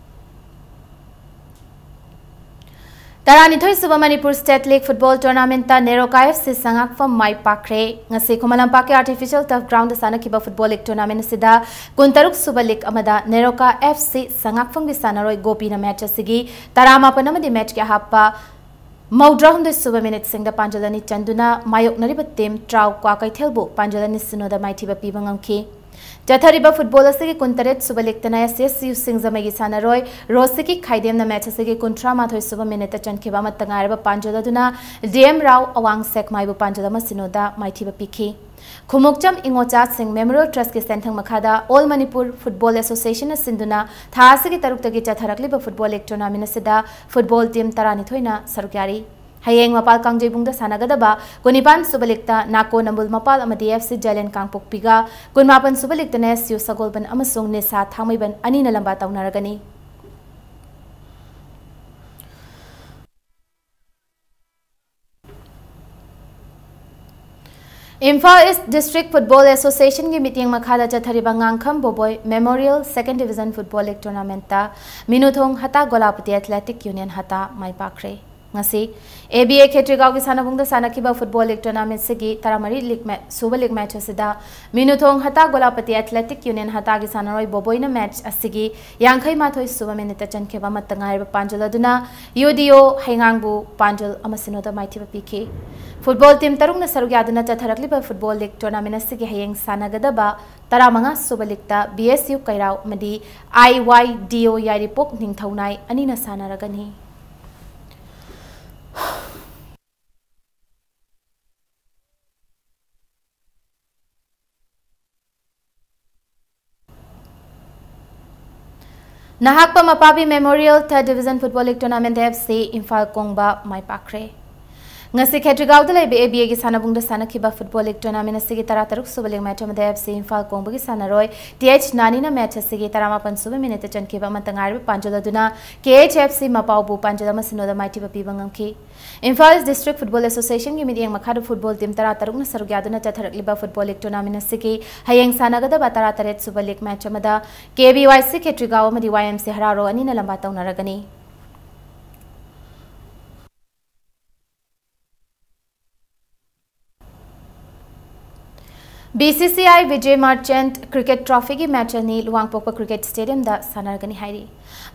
ꯇꯔꯥꯅꯤꯊꯣꯏ ꯁꯨꯕ ꯃꯅꯤꯄꯨꯔ State League Football Tournamentꯇ ꯅꯦꯔꯣꯀꯥ ꯑꯦꯐ ꯁꯤ ꯁꯉꯥꯛꯐꯝ ꯃꯥꯏ ꯄꯥꯛꯈ꯭ꯔꯦ꯫ ꯉꯁꯤ ꯈꯨꯃꯟ ꯂꯝꯄꯥꯛꯀꯤ Artificial Turf Groundꯗ ꯁꯥꯟꯅꯈꯤꯕ Football League Tournament ꯑꯁꯤꯗ ꯀꯨꯟꯇꯔꯨꯛ ꯁꯨꯕ league ꯑꯃꯗ ꯅꯦꯔꯣꯀꯥ ꯑꯦꯐ ꯁꯤ ꯁꯉꯥꯛꯐꯝꯒꯤ ꯁꯥꯟꯅꯔꯣꯏ ꯒꯣꯄꯤꯅ match ꯑꯁꯤꯒꯤ ꯇꯔꯥꯃꯥꯄꯟ ꯑꯃꯗꯤ matchꯀꯤ ꯑꯍꯥꯞꯄ ꯃꯧꯗ꯭ꯔꯥꯍꯨꯝꯗꯣꯏ ꯁꯨꯕ minute ꯁꯤꯡꯗ ꯄꯥꯟꯖꯜ ꯑꯅꯤ ꯆꯟꯗꯨꯅ ꯃꯥꯌꯣꯛꯅꯔꯤꯕ team ꯇ꯭ꯔꯥꯎ ꯀ꯭ꯋꯥꯀꯩꯊꯦꯜꯕꯨ ꯄꯥꯟꯖꯜ ꯑꯅꯤ ꯁꯤꯅꯣꯗ ꯃꯥꯏꯊꯤꯕ ꯄꯤꯕ ꯉꯝꯈꯤ꯫ ꯆꯠꯊꯔꯤꯕ football ꯑꯁꯤꯒꯤ ꯀꯨꯟꯇꯔꯦꯠ ꯁꯨꯕ leagueꯇꯅ ꯑꯦꯁ ꯑꯦꯁ ꯌꯨ ꯁꯤꯡꯖꯃꯩꯒꯤ ꯁꯥꯟꯅꯔꯣꯏ ꯔꯣꯁꯤꯀꯤ ꯈꯥꯏꯗꯦꯝꯅ match ꯑꯁꯤꯒꯤ ꯀꯨꯟꯊ꯭ꯔꯥ ꯃꯥꯊꯣꯏ ꯁꯨꯕ minuteꯇ ꯆꯟꯈꯤꯕ ꯑꯃꯠꯇ ꯉꯥꯏꯔꯕ ꯄꯥꯟꯖꯜ ꯑꯗꯨꯅ ꯗꯤ ꯑꯦꯝ ꯔꯥꯎ ꯑꯋꯥꯡ ꯁꯦꯛꯃꯥꯏꯕꯨ ꯄꯥꯟꯖꯜ ꯑꯃ ꯁꯤꯅꯣꯗ ꯃꯥꯏꯊꯤꯕ ꯄꯤꯈꯤ꯫ ꯈꯨꯃꯨꯛꯆꯝ ꯏꯉꯣꯆꯥꯁꯤꯡ Memorial Trustꯀꯤ ꯁꯦꯟꯊꯪ ꯃꯈꯥꯗ All Manipur Football Associationꯅ ꯁꯤꯟꯗꯨꯅ ꯊꯥ ꯑꯁꯤꯒꯤ ꯇꯔꯨꯛꯇꯒꯤ ꯆꯠꯊꯔꯛꯂꯤꯕ Football League Tournamentꯅ ꯁꯤꯗ football team ꯇꯔꯥꯅꯤꯊꯣꯏꯅ ꯁꯔꯨꯛ ꯌꯥꯔꯤ꯫ ꯍꯌꯦꯡ ꯃꯄꯥꯜ ꯀꯥꯡꯖꯩꯕꯨꯡꯗ ꯁꯥꯟꯅꯒꯗꯕ ꯀꯨꯟꯅꯤꯄꯥꯟ ꯁꯨꯕ leagueꯇ ꯅꯥꯀꯣ ꯅꯝꯕꯨꯜ ꯃꯄꯥꯜ ꯑꯃꯗꯤ ꯑꯦꯐ ꯁꯤ ꯖꯂꯦꯟ ꯀꯥꯡꯄꯣꯛꯄꯤꯒ, ꯀꯨꯟꯃꯥꯄꯟ ꯁꯨꯕ leagueꯇꯅ ꯑꯦꯁ ꯌꯨ ꯁꯒꯣꯜꯕꯟ ꯑꯃꯁꯨꯡ ꯅꯤꯁꯥ ꯊꯥꯡꯃꯩꯕꯟ ꯑꯅꯤꯅ ꯂꯝꯕꯥ ꯇꯧꯅꯔꯒꯅꯤ꯫ ꯏꯝꯐꯥꯜ ꯏꯁ ꯗꯤꯁꯇ꯭ꯔꯤꯛ ꯐꯨꯠꯕꯣꯜ ꯑꯦꯁꯣꯁꯤꯌꯦꯁꯟꯒꯤ ꯃꯤꯠꯌꯦꯡ ꯃꯈꯥꯗ ꯆꯠꯊꯔꯤꯕ ꯉꯥꯡꯈꯝ ꯕꯣꯕꯣꯏ ꯃꯦꯃꯣꯔꯤꯌꯦꯜ ꯁꯦꯀꯦꯟ ꯗꯤꯕꯤꯖꯟ ꯐꯨꯠꯕꯣꯜ ꯂꯤꯒ ꯇꯣꯔꯅꯥꯃꯦꯟꯠꯇ ꯃꯤꯅꯨꯊꯣꯡ ꯍꯇꯥ ꯒꯣꯂꯥꯄꯇꯤ ꯑꯦꯊꯂꯦꯇꯤꯛ ꯌꯨꯅꯤꯌꯟ ꯍꯇꯥ ꯃꯥꯏ ꯄꯥꯛꯈ꯭ꯔꯦ꯫ ꯉꯁꯤ ꯑꯦ ꯕꯤ ꯑꯦ ꯈꯦꯇ꯭ꯔꯤꯒꯥꯎꯒꯤ ꯁꯥꯟꯅꯕꯨꯡꯗ ꯁꯥꯟꯅꯈꯤꯕ ꯐꯨꯠꯕꯣꯜ ꯂꯤꯒ ꯇꯣꯔꯅꯥꯃꯦꯟꯠꯁꯤꯒꯤ ꯇꯔꯥꯃꯔꯤ ꯂꯤꯒ ꯃꯦ-, ꯁꯨꯕ ꯂꯤꯒ ꯃꯦꯆ ꯑꯁꯤꯗ ꯃꯤꯅꯨꯊꯣꯡ ꯍꯇꯥ ꯒꯣꯂꯥꯄꯇꯤ ꯑꯦꯊꯂꯦꯇꯤꯛ ꯌꯨꯅꯤꯌꯟ ꯍꯇꯥꯒꯤ ꯁꯥꯟꯅꯔꯣꯏ ꯕꯣꯕꯣꯏꯅ ꯃꯦꯆ ꯑꯁꯤꯒꯤ ꯌꯥꯡꯈꯩ ꯃꯥꯊꯣꯏ ꯁꯨꯕ ꯃꯤꯅꯤꯠꯇ ꯆꯟꯈꯤꯕ ꯑꯃꯠꯇ ꯉꯥꯏꯔꯕ ꯄꯥꯟꯖꯜ ꯑꯗꯨꯅ ꯌꯨ ꯗꯤ ꯑꯣ ꯍꯩꯉꯥꯡꯕꯨ ꯄꯥꯟꯖꯜ ꯑꯃ ꯁꯤꯅꯣꯗ ꯃꯥꯏꯊꯤꯕ ꯄꯤꯈꯤ꯫ ꯐꯨꯠꯕꯣꯜ ꯇꯤꯝ ꯇꯔꯨꯛꯅ ꯁꯔꯨꯛ ꯌꯥꯗꯨꯅ ꯆꯠꯊꯔꯛꯂꯤꯕ ꯐꯨꯠꯕꯣꯜ ꯂꯤꯒ ꯇꯣꯔꯅꯥꯃꯦꯟꯠ ꯑꯁꯤꯒꯤ ꯍꯌꯦꯡ ꯁꯥꯟꯅꯒꯗꯕ ꯇꯔꯥꯃꯉꯥ ꯁꯨꯕ ꯂꯤꯒꯇ ꯕꯤ ꯑꯦꯁ ꯌꯨ ꯀꯩꯔꯥꯎ ꯑꯃꯗꯤ ꯑꯥꯏ ꯋꯥꯏ ꯗꯤ ꯑꯣ ꯌꯥꯏꯔꯤꯄꯣꯛ ꯅꯤꯡꯊꯧꯅꯥꯏ ꯑꯅꯤꯅ ꯁꯥꯟꯅꯔꯒꯅꯤ꯫ ꯅꯍꯥꯛꯄ ꯃꯄꯥꯕꯤ memorial third division football league tournament F C Imphal ꯀꯣꯡꯕ ꯃꯥꯏ ꯄꯥꯛꯈ꯭ꯔꯦ꯫ ꯉꯁꯤ ꯈꯦꯇ꯭ꯔꯤꯒꯥꯎꯗ ꯂꯩꯕ ꯑꯦ ꯕꯤ ꯑꯦꯒꯤ ꯁꯥꯟꯅꯕꯨꯡꯗ ꯁꯥꯟꯅꯈꯤꯕ ꯐꯨꯠꯕꯣꯜ ꯂꯤꯒ ꯇꯣꯔꯅꯥꯃꯦꯟꯠ ꯑꯁꯤꯒꯤ ꯇꯔꯥꯇꯔꯨꯛ ꯁꯨꯕ ꯂꯤꯒ ꯃꯦꯆ ꯑꯃꯗ ꯑꯦꯐ ꯁꯤ ꯏꯝꯐꯥꯜ ꯀꯣꯡꯕꯒꯤ ꯁꯥꯟꯅꯔꯣꯏ ꯇꯤ ꯑꯩꯆ ꯅꯥꯅꯤꯅ ꯃꯦꯆ ꯑꯁꯤꯒꯤ ꯇꯔꯥꯃꯥꯄꯟ ꯁꯨꯕ ꯃꯤꯅꯤꯠꯇ ꯆꯟꯈꯤꯕ ꯑꯃꯠꯇ ꯉꯥꯏꯔꯕ ꯄꯥꯟꯖꯜ ꯑꯗꯨꯅ ꯀꯦ ꯑꯩꯆ ꯑꯦꯐ ꯁꯤ ꯃꯄꯥꯎꯕꯨ ꯄꯥꯟꯖꯜ ꯑꯃ ꯁꯤꯅꯣꯗ ꯃꯥꯏꯊꯤꯕ ꯄꯤꯕ ꯉꯝꯈꯤ꯫ ꯏꯝꯐꯥꯜ ꯏꯁ ꯗꯤꯁꯇ꯭ꯔꯤꯛ ꯐꯨꯠꯕꯣꯜ ꯑꯦꯁꯣꯁꯤꯌꯦꯁꯟꯒꯤ ꯃꯤꯠꯌꯦꯡ ꯃꯈꯥꯗ ꯐꯨꯠꯕꯣꯜ ꯇꯤꯝ ꯇꯔꯥꯇꯔꯨꯛꯅ ꯁꯔꯨꯛ ꯌꯥꯗꯨꯅ ꯆꯠꯊꯔꯛꯂꯤꯕ ꯐꯨꯠꯕꯣꯜ ꯂꯤꯒ ꯇꯣꯔꯅꯥꯃꯦꯟꯠ ꯑꯁꯤꯒꯤ ꯍꯌꯦꯡ ꯁꯥꯟꯅꯒꯗꯕ ꯇꯔꯥꯇꯔꯦꯠ ꯁꯨꯕ ꯂꯤꯒ ꯃꯦꯆ ꯑꯃꯗ ꯀꯦ ꯕꯤ ꯋꯥꯏ ꯁꯤ ꯈꯦꯇ꯭ꯔꯤꯒꯥꯎ ꯑꯃꯗꯤ ꯋꯥꯏ ꯑꯦꯝ ꯁꯤ ꯍꯔꯥꯔꯣ ꯑꯅꯤꯅ ꯂꯝꯕꯥ ꯇꯧꯅꯔꯒꯅꯤ꯫ B C C I Vijay merchant cricket ꯇ꯭ꯔꯣꯐꯤꯒꯤ ꯃꯦꯆ ꯑꯅꯤ ꯂꯨꯋꯥꯡꯄꯣꯛꯄ ꯀ꯭ꯔꯤꯀꯦꯠ ꯁ꯭ꯇꯦꯗꯤꯌꯝꯗ ꯁꯥꯟꯅꯔꯒꯅꯤ ꯍꯥꯏꯔꯤ꯫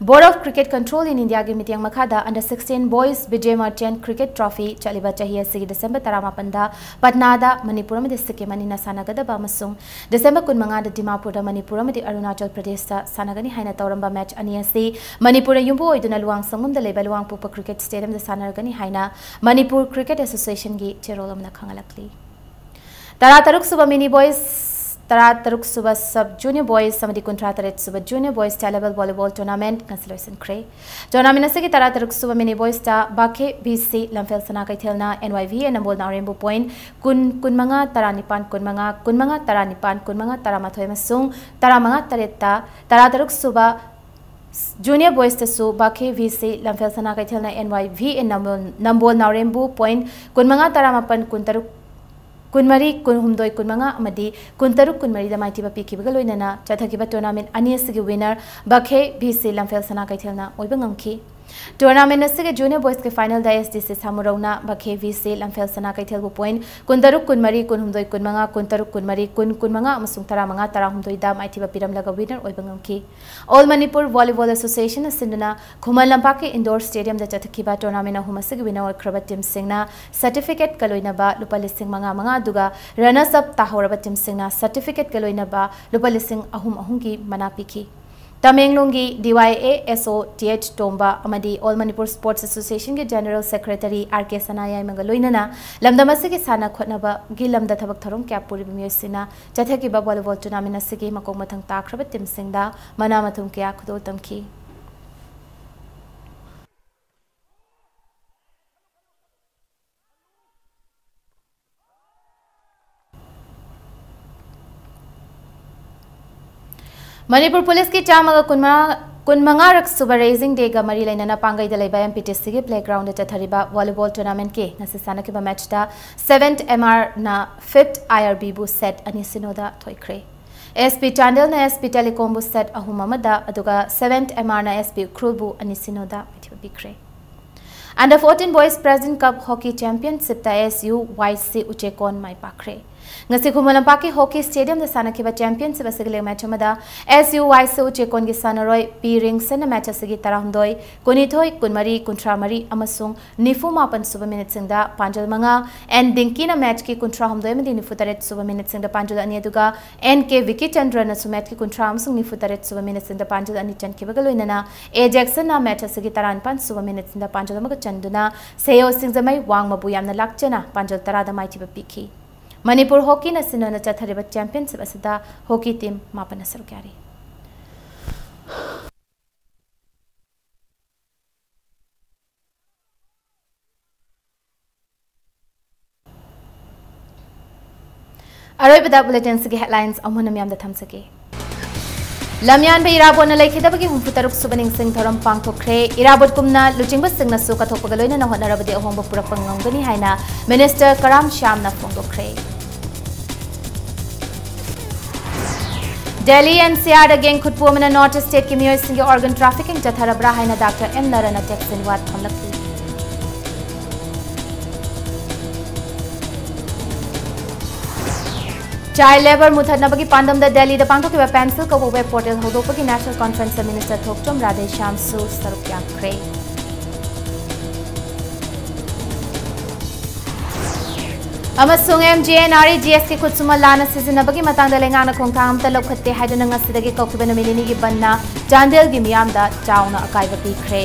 Board of cricket control in ꯏꯟꯗꯤꯌꯥꯒꯤ ꯃꯤꯠꯌꯦꯡ ꯃꯈꯥꯗ under sixteen boys Vijay merchant cricket trophy ꯆꯠꯂꯤꯕ ꯆꯍꯤ ꯑꯁꯤꯒꯤ ꯗꯤꯁꯦꯝꯕꯔ ꯇꯔꯥꯃꯥꯄꯟꯗ ꯄꯠꯅꯥꯗ ꯃꯅꯤꯄꯨꯔ ꯑꯃꯗꯤ ꯁꯤꯛꯀꯤꯝ ꯑꯅꯤꯅ ꯁꯥꯟꯅꯒꯗꯕ ꯑꯃꯁꯨꯡ ꯗꯤꯁꯦꯝꯕꯔ ꯀꯨꯟꯃꯉꯥꯗ ꯗꯤꯃꯥꯄꯨꯔꯗ ꯃꯅꯤꯄꯨꯔ ꯑꯃꯗꯤ ꯑꯔꯨꯅꯥꯆꯜ ꯄ꯭ꯔꯗꯦꯁꯇ ꯁꯥꯟꯅꯒꯅꯤ ꯍꯥꯏꯅ ꯇꯧꯔꯝꯕ ꯃꯦꯆ ꯑꯅꯤ ꯑꯁꯤ ꯃꯅꯤꯄꯨꯔꯅ ꯌꯨꯝꯕꯨ ꯑꯣꯏꯗꯨꯅ ꯂꯨꯋꯥꯡꯁꯪꯕꯝꯗ ꯂꯩꯕ ꯂꯨꯋꯥꯡꯄꯣꯛꯄ ꯀ꯭ꯔꯤꯀꯦꯠ ꯁ꯭ꯇꯦꯗꯤꯌꯝꯗ ꯁꯥꯟꯅꯔꯒꯅꯤ ꯍꯥꯏꯅ ꯃꯅꯤꯄꯨꯔ ꯀ꯭ꯔꯤꯀꯦꯠ ꯑꯦꯁꯣꯁꯤꯌꯦꯁꯟꯒꯤ ꯆꯦꯔꯣꯜ ꯑꯃꯅ ꯈꯪꯍꯜꯂꯛꯂꯤ꯫ ꯇꯔꯥꯇꯔꯨꯛ ꯁꯨꯕ ꯃꯤꯅꯤ ꯕꯣꯏꯁ, ꯇꯔꯥꯇꯔꯨꯛ ꯁꯨꯕ ꯁꯕ ꯖꯨꯅꯤꯌꯔ ꯕꯣꯏꯁ ꯑꯃꯗꯤ ꯀꯨꯟꯊ꯭ꯔꯥ ꯇꯔꯦꯠ ꯁꯨꯕ ꯖꯨꯅꯤꯌꯔ ꯕꯣꯏꯁ ꯇꯦ ꯂꯦꯚꯦꯜ ꯚꯣꯂꯤꯕꯣꯜ ꯇꯣꯔꯅꯥꯃꯦꯟꯠ ꯉꯁꯤ ꯂꯣꯏꯁꯤꯟꯈ꯭ꯔꯦ꯫ ꯇꯣꯔꯅꯥꯃꯦꯟꯠ ꯑꯁꯤꯒꯤ ꯇꯔꯥꯇꯔꯨꯛ ꯁꯨꯕ ꯃꯤꯅꯤ ꯕꯣꯏꯁꯇ ꯕꯥꯈꯦ ꯚꯤ ꯁꯤ ꯂꯝꯐꯦꯜ ꯁꯅꯥ ꯀꯩꯊꯦꯜꯅ and Y V A Nambol ꯅꯥꯎꯔꯦꯝꯕꯨ point ꯀꯨꯟ, ꯀꯨꯟꯃꯉꯥ, ꯇꯔꯥꯅꯤꯄꯥꯟ, ꯀꯨꯟꯃꯉꯥ, ꯀꯨꯟꯃꯉꯥ, ꯇꯔꯥꯅꯤꯄꯥꯟ, ꯀꯨꯟꯃꯉꯥ, ꯇꯔꯥꯃꯥꯊꯣꯏ ꯑꯃꯁꯨꯡ ꯇꯔꯥꯃꯉꯥ, ꯇꯔꯦꯠꯇ ꯇꯔꯥꯇꯔꯨꯛ ꯁꯨꯕ ꯖꯨꯅꯤꯌꯔ ꯕꯣꯏꯁꯇꯁꯨ ꯕꯥꯈꯦ ꯚꯤ ꯁꯤ ꯂꯝꯐꯦꯜ ꯁꯅꯥ ꯀꯩꯊꯦꯜꯅ and Y V A Nambol, Nambol ꯅꯥꯎꯔꯦꯝꯕꯨ point ꯀꯨꯟꯃꯉꯥ, ꯇꯔꯥꯃꯥꯄꯟ, ꯀꯨꯟꯇꯔꯨꯛ, ꯀꯨꯟꯃꯔꯤ, ꯀꯨꯟꯍꯨꯝꯗꯣꯏ, ꯀꯨꯟꯃꯉꯥ ꯑꯃꯗꯤ ꯀꯨꯟꯇꯔꯨꯛ, ꯀꯨꯟꯃꯔꯤꯗ ꯃꯥꯏꯊꯤꯕ ꯄꯤꯈꯤꯕꯒ ꯂꯣꯏꯅꯅ ꯆꯠꯊꯈꯤꯕ tournament ꯑꯅꯤ ꯑꯁꯤꯒꯤ winner ꯕꯈꯦ ꯚꯤ ꯁꯤ ꯂꯝꯐꯦꯜ ꯁꯅꯥ ꯀꯩꯊꯦꯜꯅ ꯑꯣꯏꯕ ꯉꯝꯈꯤ꯫ Tournament ꯑꯁꯤꯒꯤ junior boysꯀꯤ finalꯗ ꯑꯦꯁ ꯗꯤ ꯁꯤ ꯁꯥꯃꯨꯔꯧꯅ ꯕꯈꯦ ꯚꯤ ꯁꯤ ꯂꯝꯐꯦꯜ ꯁꯅꯥ ꯀꯩꯊꯦꯜꯕꯨ point ꯀꯨꯟꯇꯔꯨꯛ, ꯀꯨꯟꯃꯔꯤ, ꯀꯨꯟꯍꯨꯝꯗꯣꯏ, ꯀꯨꯟꯃꯉꯥ, ꯀꯨꯟꯇꯔꯨꯛ, ꯀꯨꯟꯃꯔꯤ, ꯀꯨꯟ, ꯀꯨꯟꯃꯉꯥ ꯑꯃꯁꯨꯡ ꯇꯔꯥꯃꯉꯥ, ꯇꯔꯥꯍꯨꯝꯗꯣꯏꯗ ꯃꯥꯏꯊꯤꯕ ꯄꯤꯔꯝꯂꯒ winner ꯑꯣꯏꯕ ꯉꯝꯈꯤ꯫ All Manipur Volleyball Associationꯅ ꯁꯤꯟꯗꯨꯅ ꯈꯨꯃꯟ ꯂꯝꯄꯥꯛꯀꯤ indoor stadiumꯗ ꯆꯠꯊꯈꯤꯕ tournament ꯑꯍꯨꯝ ꯑꯁꯤꯒꯤ winner ꯑꯣꯏꯈ꯭ꯔꯕ teamꯁꯤꯡꯅ certificateꯀ ꯂꯣꯏꯅꯕ ꯂꯨꯄꯥ ꯂꯤꯁꯤꯡ ꯃꯉꯥ ꯃꯉꯥ, ꯑꯗꯨꯒ runners up ꯇꯥꯍꯧꯔꯕ teamꯁꯤꯡꯅ certificateꯀ ꯂꯣꯏꯅꯕ ꯂꯨꯄꯥ ꯂꯤꯁꯤꯡ ꯑꯍꯨꯝ ꯑꯍꯨꯝꯒꯤ ꯃꯅꯥ ꯄꯤꯈꯤ꯫ ꯇꯃꯦꯡꯂꯣꯡꯒꯤ ꯗꯤ ꯋꯥꯏ A S O T H ꯇꯣꯝꯕ ꯑꯃꯗꯤ All Manipur Sports Associationꯒꯤ General Secretary ꯑꯥꯔ ꯀꯦ ꯁꯅꯥꯌꯥꯏꯃꯒ ꯂꯣꯏꯅꯅ ꯂꯝꯗꯝ ꯑꯁꯤꯒꯤ ꯁꯥꯟꯅ ꯈꯣꯠꯅꯕꯒꯤ ꯂꯝꯗ ꯊꯕꯛ ꯊꯧꯔꯝ ꯀꯌꯥ ꯄꯨꯔꯤꯕ ꯃꯤꯑꯣꯏꯁꯤꯡꯅ ꯆꯠꯊꯈꯤꯕ volleyball tournament ꯑꯁꯤꯒꯤ ꯃꯀꯣꯛ ꯃꯊꯪ ꯇꯥꯈ꯭ꯔꯕ teamꯁꯤꯡꯗ ꯃꯅꯥ ꯃꯊꯨꯝ ꯀꯌꯥ ꯈꯨꯗꯣꯜ ꯇꯝꯈꯤ꯫ ꯃꯅꯤꯄꯨꯔ ꯄꯨꯂꯤꯁꯀꯤ ꯆꯥꯝꯃꯒ ꯀꯨꯟꯃꯉꯥ, ꯀꯨꯟꯃꯉꯥꯔꯛ ꯁꯨꯕ Raising Dayꯒ ꯃꯔꯤ ꯂꯩꯅꯅ ꯄꯥꯡꯒꯩꯗ ꯂꯩꯕ ꯑꯦꯝ ꯄꯤ ꯇꯤ ꯁꯤꯒꯤ playgroundꯗ ꯆꯠꯊꯔꯤꯕ volleyball tournamentꯀꯤ ꯉꯁꯤ ꯁꯥꯟꯅꯈꯤꯕ matchꯇ seventh ꯑꯦꯝ ꯑꯥꯔꯅ fifth ꯑꯥꯏ ꯑꯥꯔ ꯕꯤꯕꯨ set ꯑꯅꯤ ꯁꯤꯅꯣꯗ ꯊꯣꯏꯈ꯭ꯔꯦ꯫ S P ꯆꯥꯟꯗꯦꯜꯅ S P ꯇꯦꯂꯤꯀꯣꯝꯕꯨ set ꯑꯍꯨꯝ ꯑꯃꯗ, ꯑꯗꯨꯒ seventh ꯑꯦꯝ ꯑꯥꯔꯅ ꯑꯦꯁ ꯄꯤ ꯎꯈ꯭ꯔꯨꯜꯕꯨ ꯑꯅꯤ ꯁꯤꯅꯣꯗ ꯃꯥꯏꯊꯤꯕ ꯄꯤꯈ꯭ꯔꯦ꯫ Under fourteen Boys President Cup Hockey Championshipꯇ S U Y C Uchekon ꯃꯥꯏ ꯄꯥꯛꯈ꯭ꯔꯦ꯫ ꯉꯁꯤ ꯈꯨꯃꯟ ꯂꯝꯄꯥꯛꯀꯤ hockey stadiumꯗ ꯁꯥꯟꯅꯈꯤꯕ championship ꯑꯁꯤꯒꯤ league match ꯑꯃꯗ ꯑꯦꯁ ꯌꯨ ꯋꯥꯏ ꯁꯤ ꯎꯆꯦꯀꯣꯟꯒꯤ ꯁꯥꯟꯅꯔꯣꯏ ꯄꯤ ꯔꯤꯡꯁꯟꯅ match ꯑꯁꯤꯒꯤ ꯇꯔꯥꯍꯨꯝꯗꯣꯏ, ꯀꯨꯟꯅꯤꯊꯣꯏ, ꯀꯨꯟꯃꯔꯤ, ꯀꯨꯟꯊ꯭ꯔꯥ ꯃꯔꯤ ꯑꯃꯁꯨꯡ ꯅꯤꯐꯨ ꯃꯥꯄꯟ ꯁꯨꯕ minuteꯁꯤꯡꯗ ꯄꯥꯟꯖꯜ ꯃꯉꯥ, ꯑꯦꯟ ꯗꯤꯡꯀꯤꯅ matchꯀꯤ ꯀꯨꯟꯊ꯭ꯔꯥ ꯍꯨꯝꯗꯣꯏ ꯑꯃꯗꯤ ꯅꯤꯐꯨ ꯇꯔꯦꯠ ꯁꯨꯕ minuteꯁꯤꯡꯗ ꯄꯥꯟꯖꯜ ꯑꯅꯤ, ꯑꯗꯨꯒ ꯑꯦꯟ ꯀꯦ ꯚꯤꯀꯤꯆꯟꯗ꯭ꯔꯅꯁꯨ matchꯀꯤ ꯀꯨꯟꯊ꯭ꯔꯥ ꯑꯃꯁꯨꯡ ꯅꯤꯐꯨ ꯇꯔꯦꯠ ꯁꯨꯕ minuteꯁꯤꯡꯗ ꯄꯥꯟꯖꯜ ꯑꯅꯤ ꯆꯟꯈꯤꯕꯒ ꯂꯣꯏꯅꯅ ꯑꯦ ꯖꯦꯛꯁꯟꯅ match ꯑꯁꯤꯒꯤ ꯇꯔꯥꯅꯤꯄꯥꯟ ꯁꯨꯕ minuteꯁꯤꯡꯗ ꯄꯥꯟꯖꯜ ꯑꯃꯒ ꯆꯟꯗꯨꯅ ꯁꯦꯌꯣ ꯁꯤꯡꯖꯃꯩ ꯋꯥꯡꯃꯕꯨ ꯌꯥꯝꯅ ꯂꯥꯛꯆꯅ ꯄꯥꯟꯖꯜ ꯇꯔꯥꯗ ꯃꯥꯏꯊꯤꯕ ꯄꯤꯈꯤ꯫ ꯃꯅꯤꯄꯨꯔ hockeyꯅ ꯁꯤꯟꯗꯨꯅ ꯆꯠꯊꯔꯤꯕ championship ꯑꯁꯤꯗ hockey team ꯃꯥꯄꯟꯅ ꯁꯔꯨꯛ ꯌꯥꯔꯤ꯫ ꯑꯔꯣꯏꯕꯗ bulletinꯁꯤꯒꯤ headlines ꯑꯃꯨꯛ ꯍꯟꯅ ꯃꯤꯌꯥꯝꯗ ꯊꯝꯖꯒꯦ꯫ ꯂꯝꯌꯥꯟꯕ ꯏꯔꯥꯕꯣꯠꯅ ꯂꯩꯈꯤꯗꯕꯒꯤ ꯍꯨꯝꯐꯨ ꯇꯔꯨꯛ ꯁꯨꯕ ꯅꯤꯡꯁꯤꯡ ꯊꯧꯔꯝ ꯄꯥꯡꯊꯣꯛꯈ꯭ꯔꯦ꯫ ꯏꯔꯥꯕꯣꯠꯀꯨꯝꯅ ꯂꯨꯆꯤꯡꯕꯁꯤꯡꯅꯁꯨ ꯀꯠꯊꯣꯛꯄꯒ ꯂꯣꯏꯅꯅ ꯍꯣꯠꯅꯔꯕꯗꯤ ꯑꯍꯣꯡꯕ ꯄꯨꯔꯛꯄ ꯉꯝꯒꯅꯤ ꯍꯥꯏꯅ ꯃꯤꯅꯤꯁꯇꯔ ꯀꯔꯥꯝ ꯁ꯭ꯌꯥꯝꯅ ꯐꯣꯡꯗꯣꯛꯈ꯭ꯔꯦ꯫ ꯗꯦꯜꯂꯤ ꯑꯦꯟ ꯁꯤ ꯑꯥꯔꯗ ꯒꯦꯡ ꯈꯨꯠꯄꯨ ꯑꯃꯅ ꯅꯣꯔꯠ ꯏꯁꯇꯦꯠꯀꯤ ꯃꯤꯑꯣꯏꯁꯤꯡꯒꯤ ꯑꯣꯔꯒꯟ ꯇ꯭ꯔꯥꯐꯤꯀꯤꯡ ꯆꯠꯊꯔꯕ꯭ꯔꯥ ꯍꯥꯏꯅ ꯗꯥꯛꯇꯔ ꯑꯦꯝ ꯅꯔꯅ ꯇꯦꯛꯁ ꯑꯦꯟ ꯋꯥꯔꯗ ꯐꯝꯂꯛꯂꯤ꯫ ꯆꯥꯏꯜꯗ ꯂꯦꯕꯔ ꯃꯨꯊꯠꯅꯕꯒꯤ ꯄꯥꯟꯗꯝꯗ ꯗꯦꯜꯂꯤꯗ ꯄꯥꯡꯊꯣꯛꯈꯤꯕ ꯄꯦꯟꯁꯤꯜ ꯀꯧꯕ ꯋꯦꯕ ꯄꯣꯔꯇꯦꯜ ꯍꯧꯗꯣꯛꯄꯒꯤ ꯅꯦꯁꯅꯦꯜ ꯀꯣꯟꯐ꯭ꯔꯦꯟꯁꯇ ꯃꯤꯅꯤꯁꯇꯔ ꯊꯣꯛꯆꯣꯝ ꯔꯥꯙꯦꯁ꯭ꯌꯥꯝꯁꯨ ꯁꯔꯨꯛ ꯌꯥꯈ꯭ꯔꯦ꯫ ꯑꯃꯁꯨꯡ M G N R E G ꯑꯦꯁꯀꯤ ꯈꯨꯠꯁꯨꯃꯟ ꯂꯥꯟꯅ ꯁꯤꯖꯤꯟꯅꯕꯒꯤ ꯃꯇꯥꯡꯗ ꯂꯩꯉꯥꯛꯅ ꯈꯣꯡꯊꯥꯡ ꯑꯃꯠꯇ ꯂꯧꯈꯠꯇꯦ ꯍꯥꯏꯗꯨꯅ ꯉꯁꯤꯗꯒꯤ ꯀꯧꯈꯤꯕ ꯅꯨꯃꯤꯠ ꯅꯤꯅꯤꯒꯤ ꯕꯟꯅ ꯆꯥꯟꯗꯦꯜꯒꯤ ꯃꯤꯌꯥꯝꯗ ꯆꯥꯎꯅ ꯑꯀꯥꯏꯕ ꯄꯤꯈ꯭ꯔꯦ꯫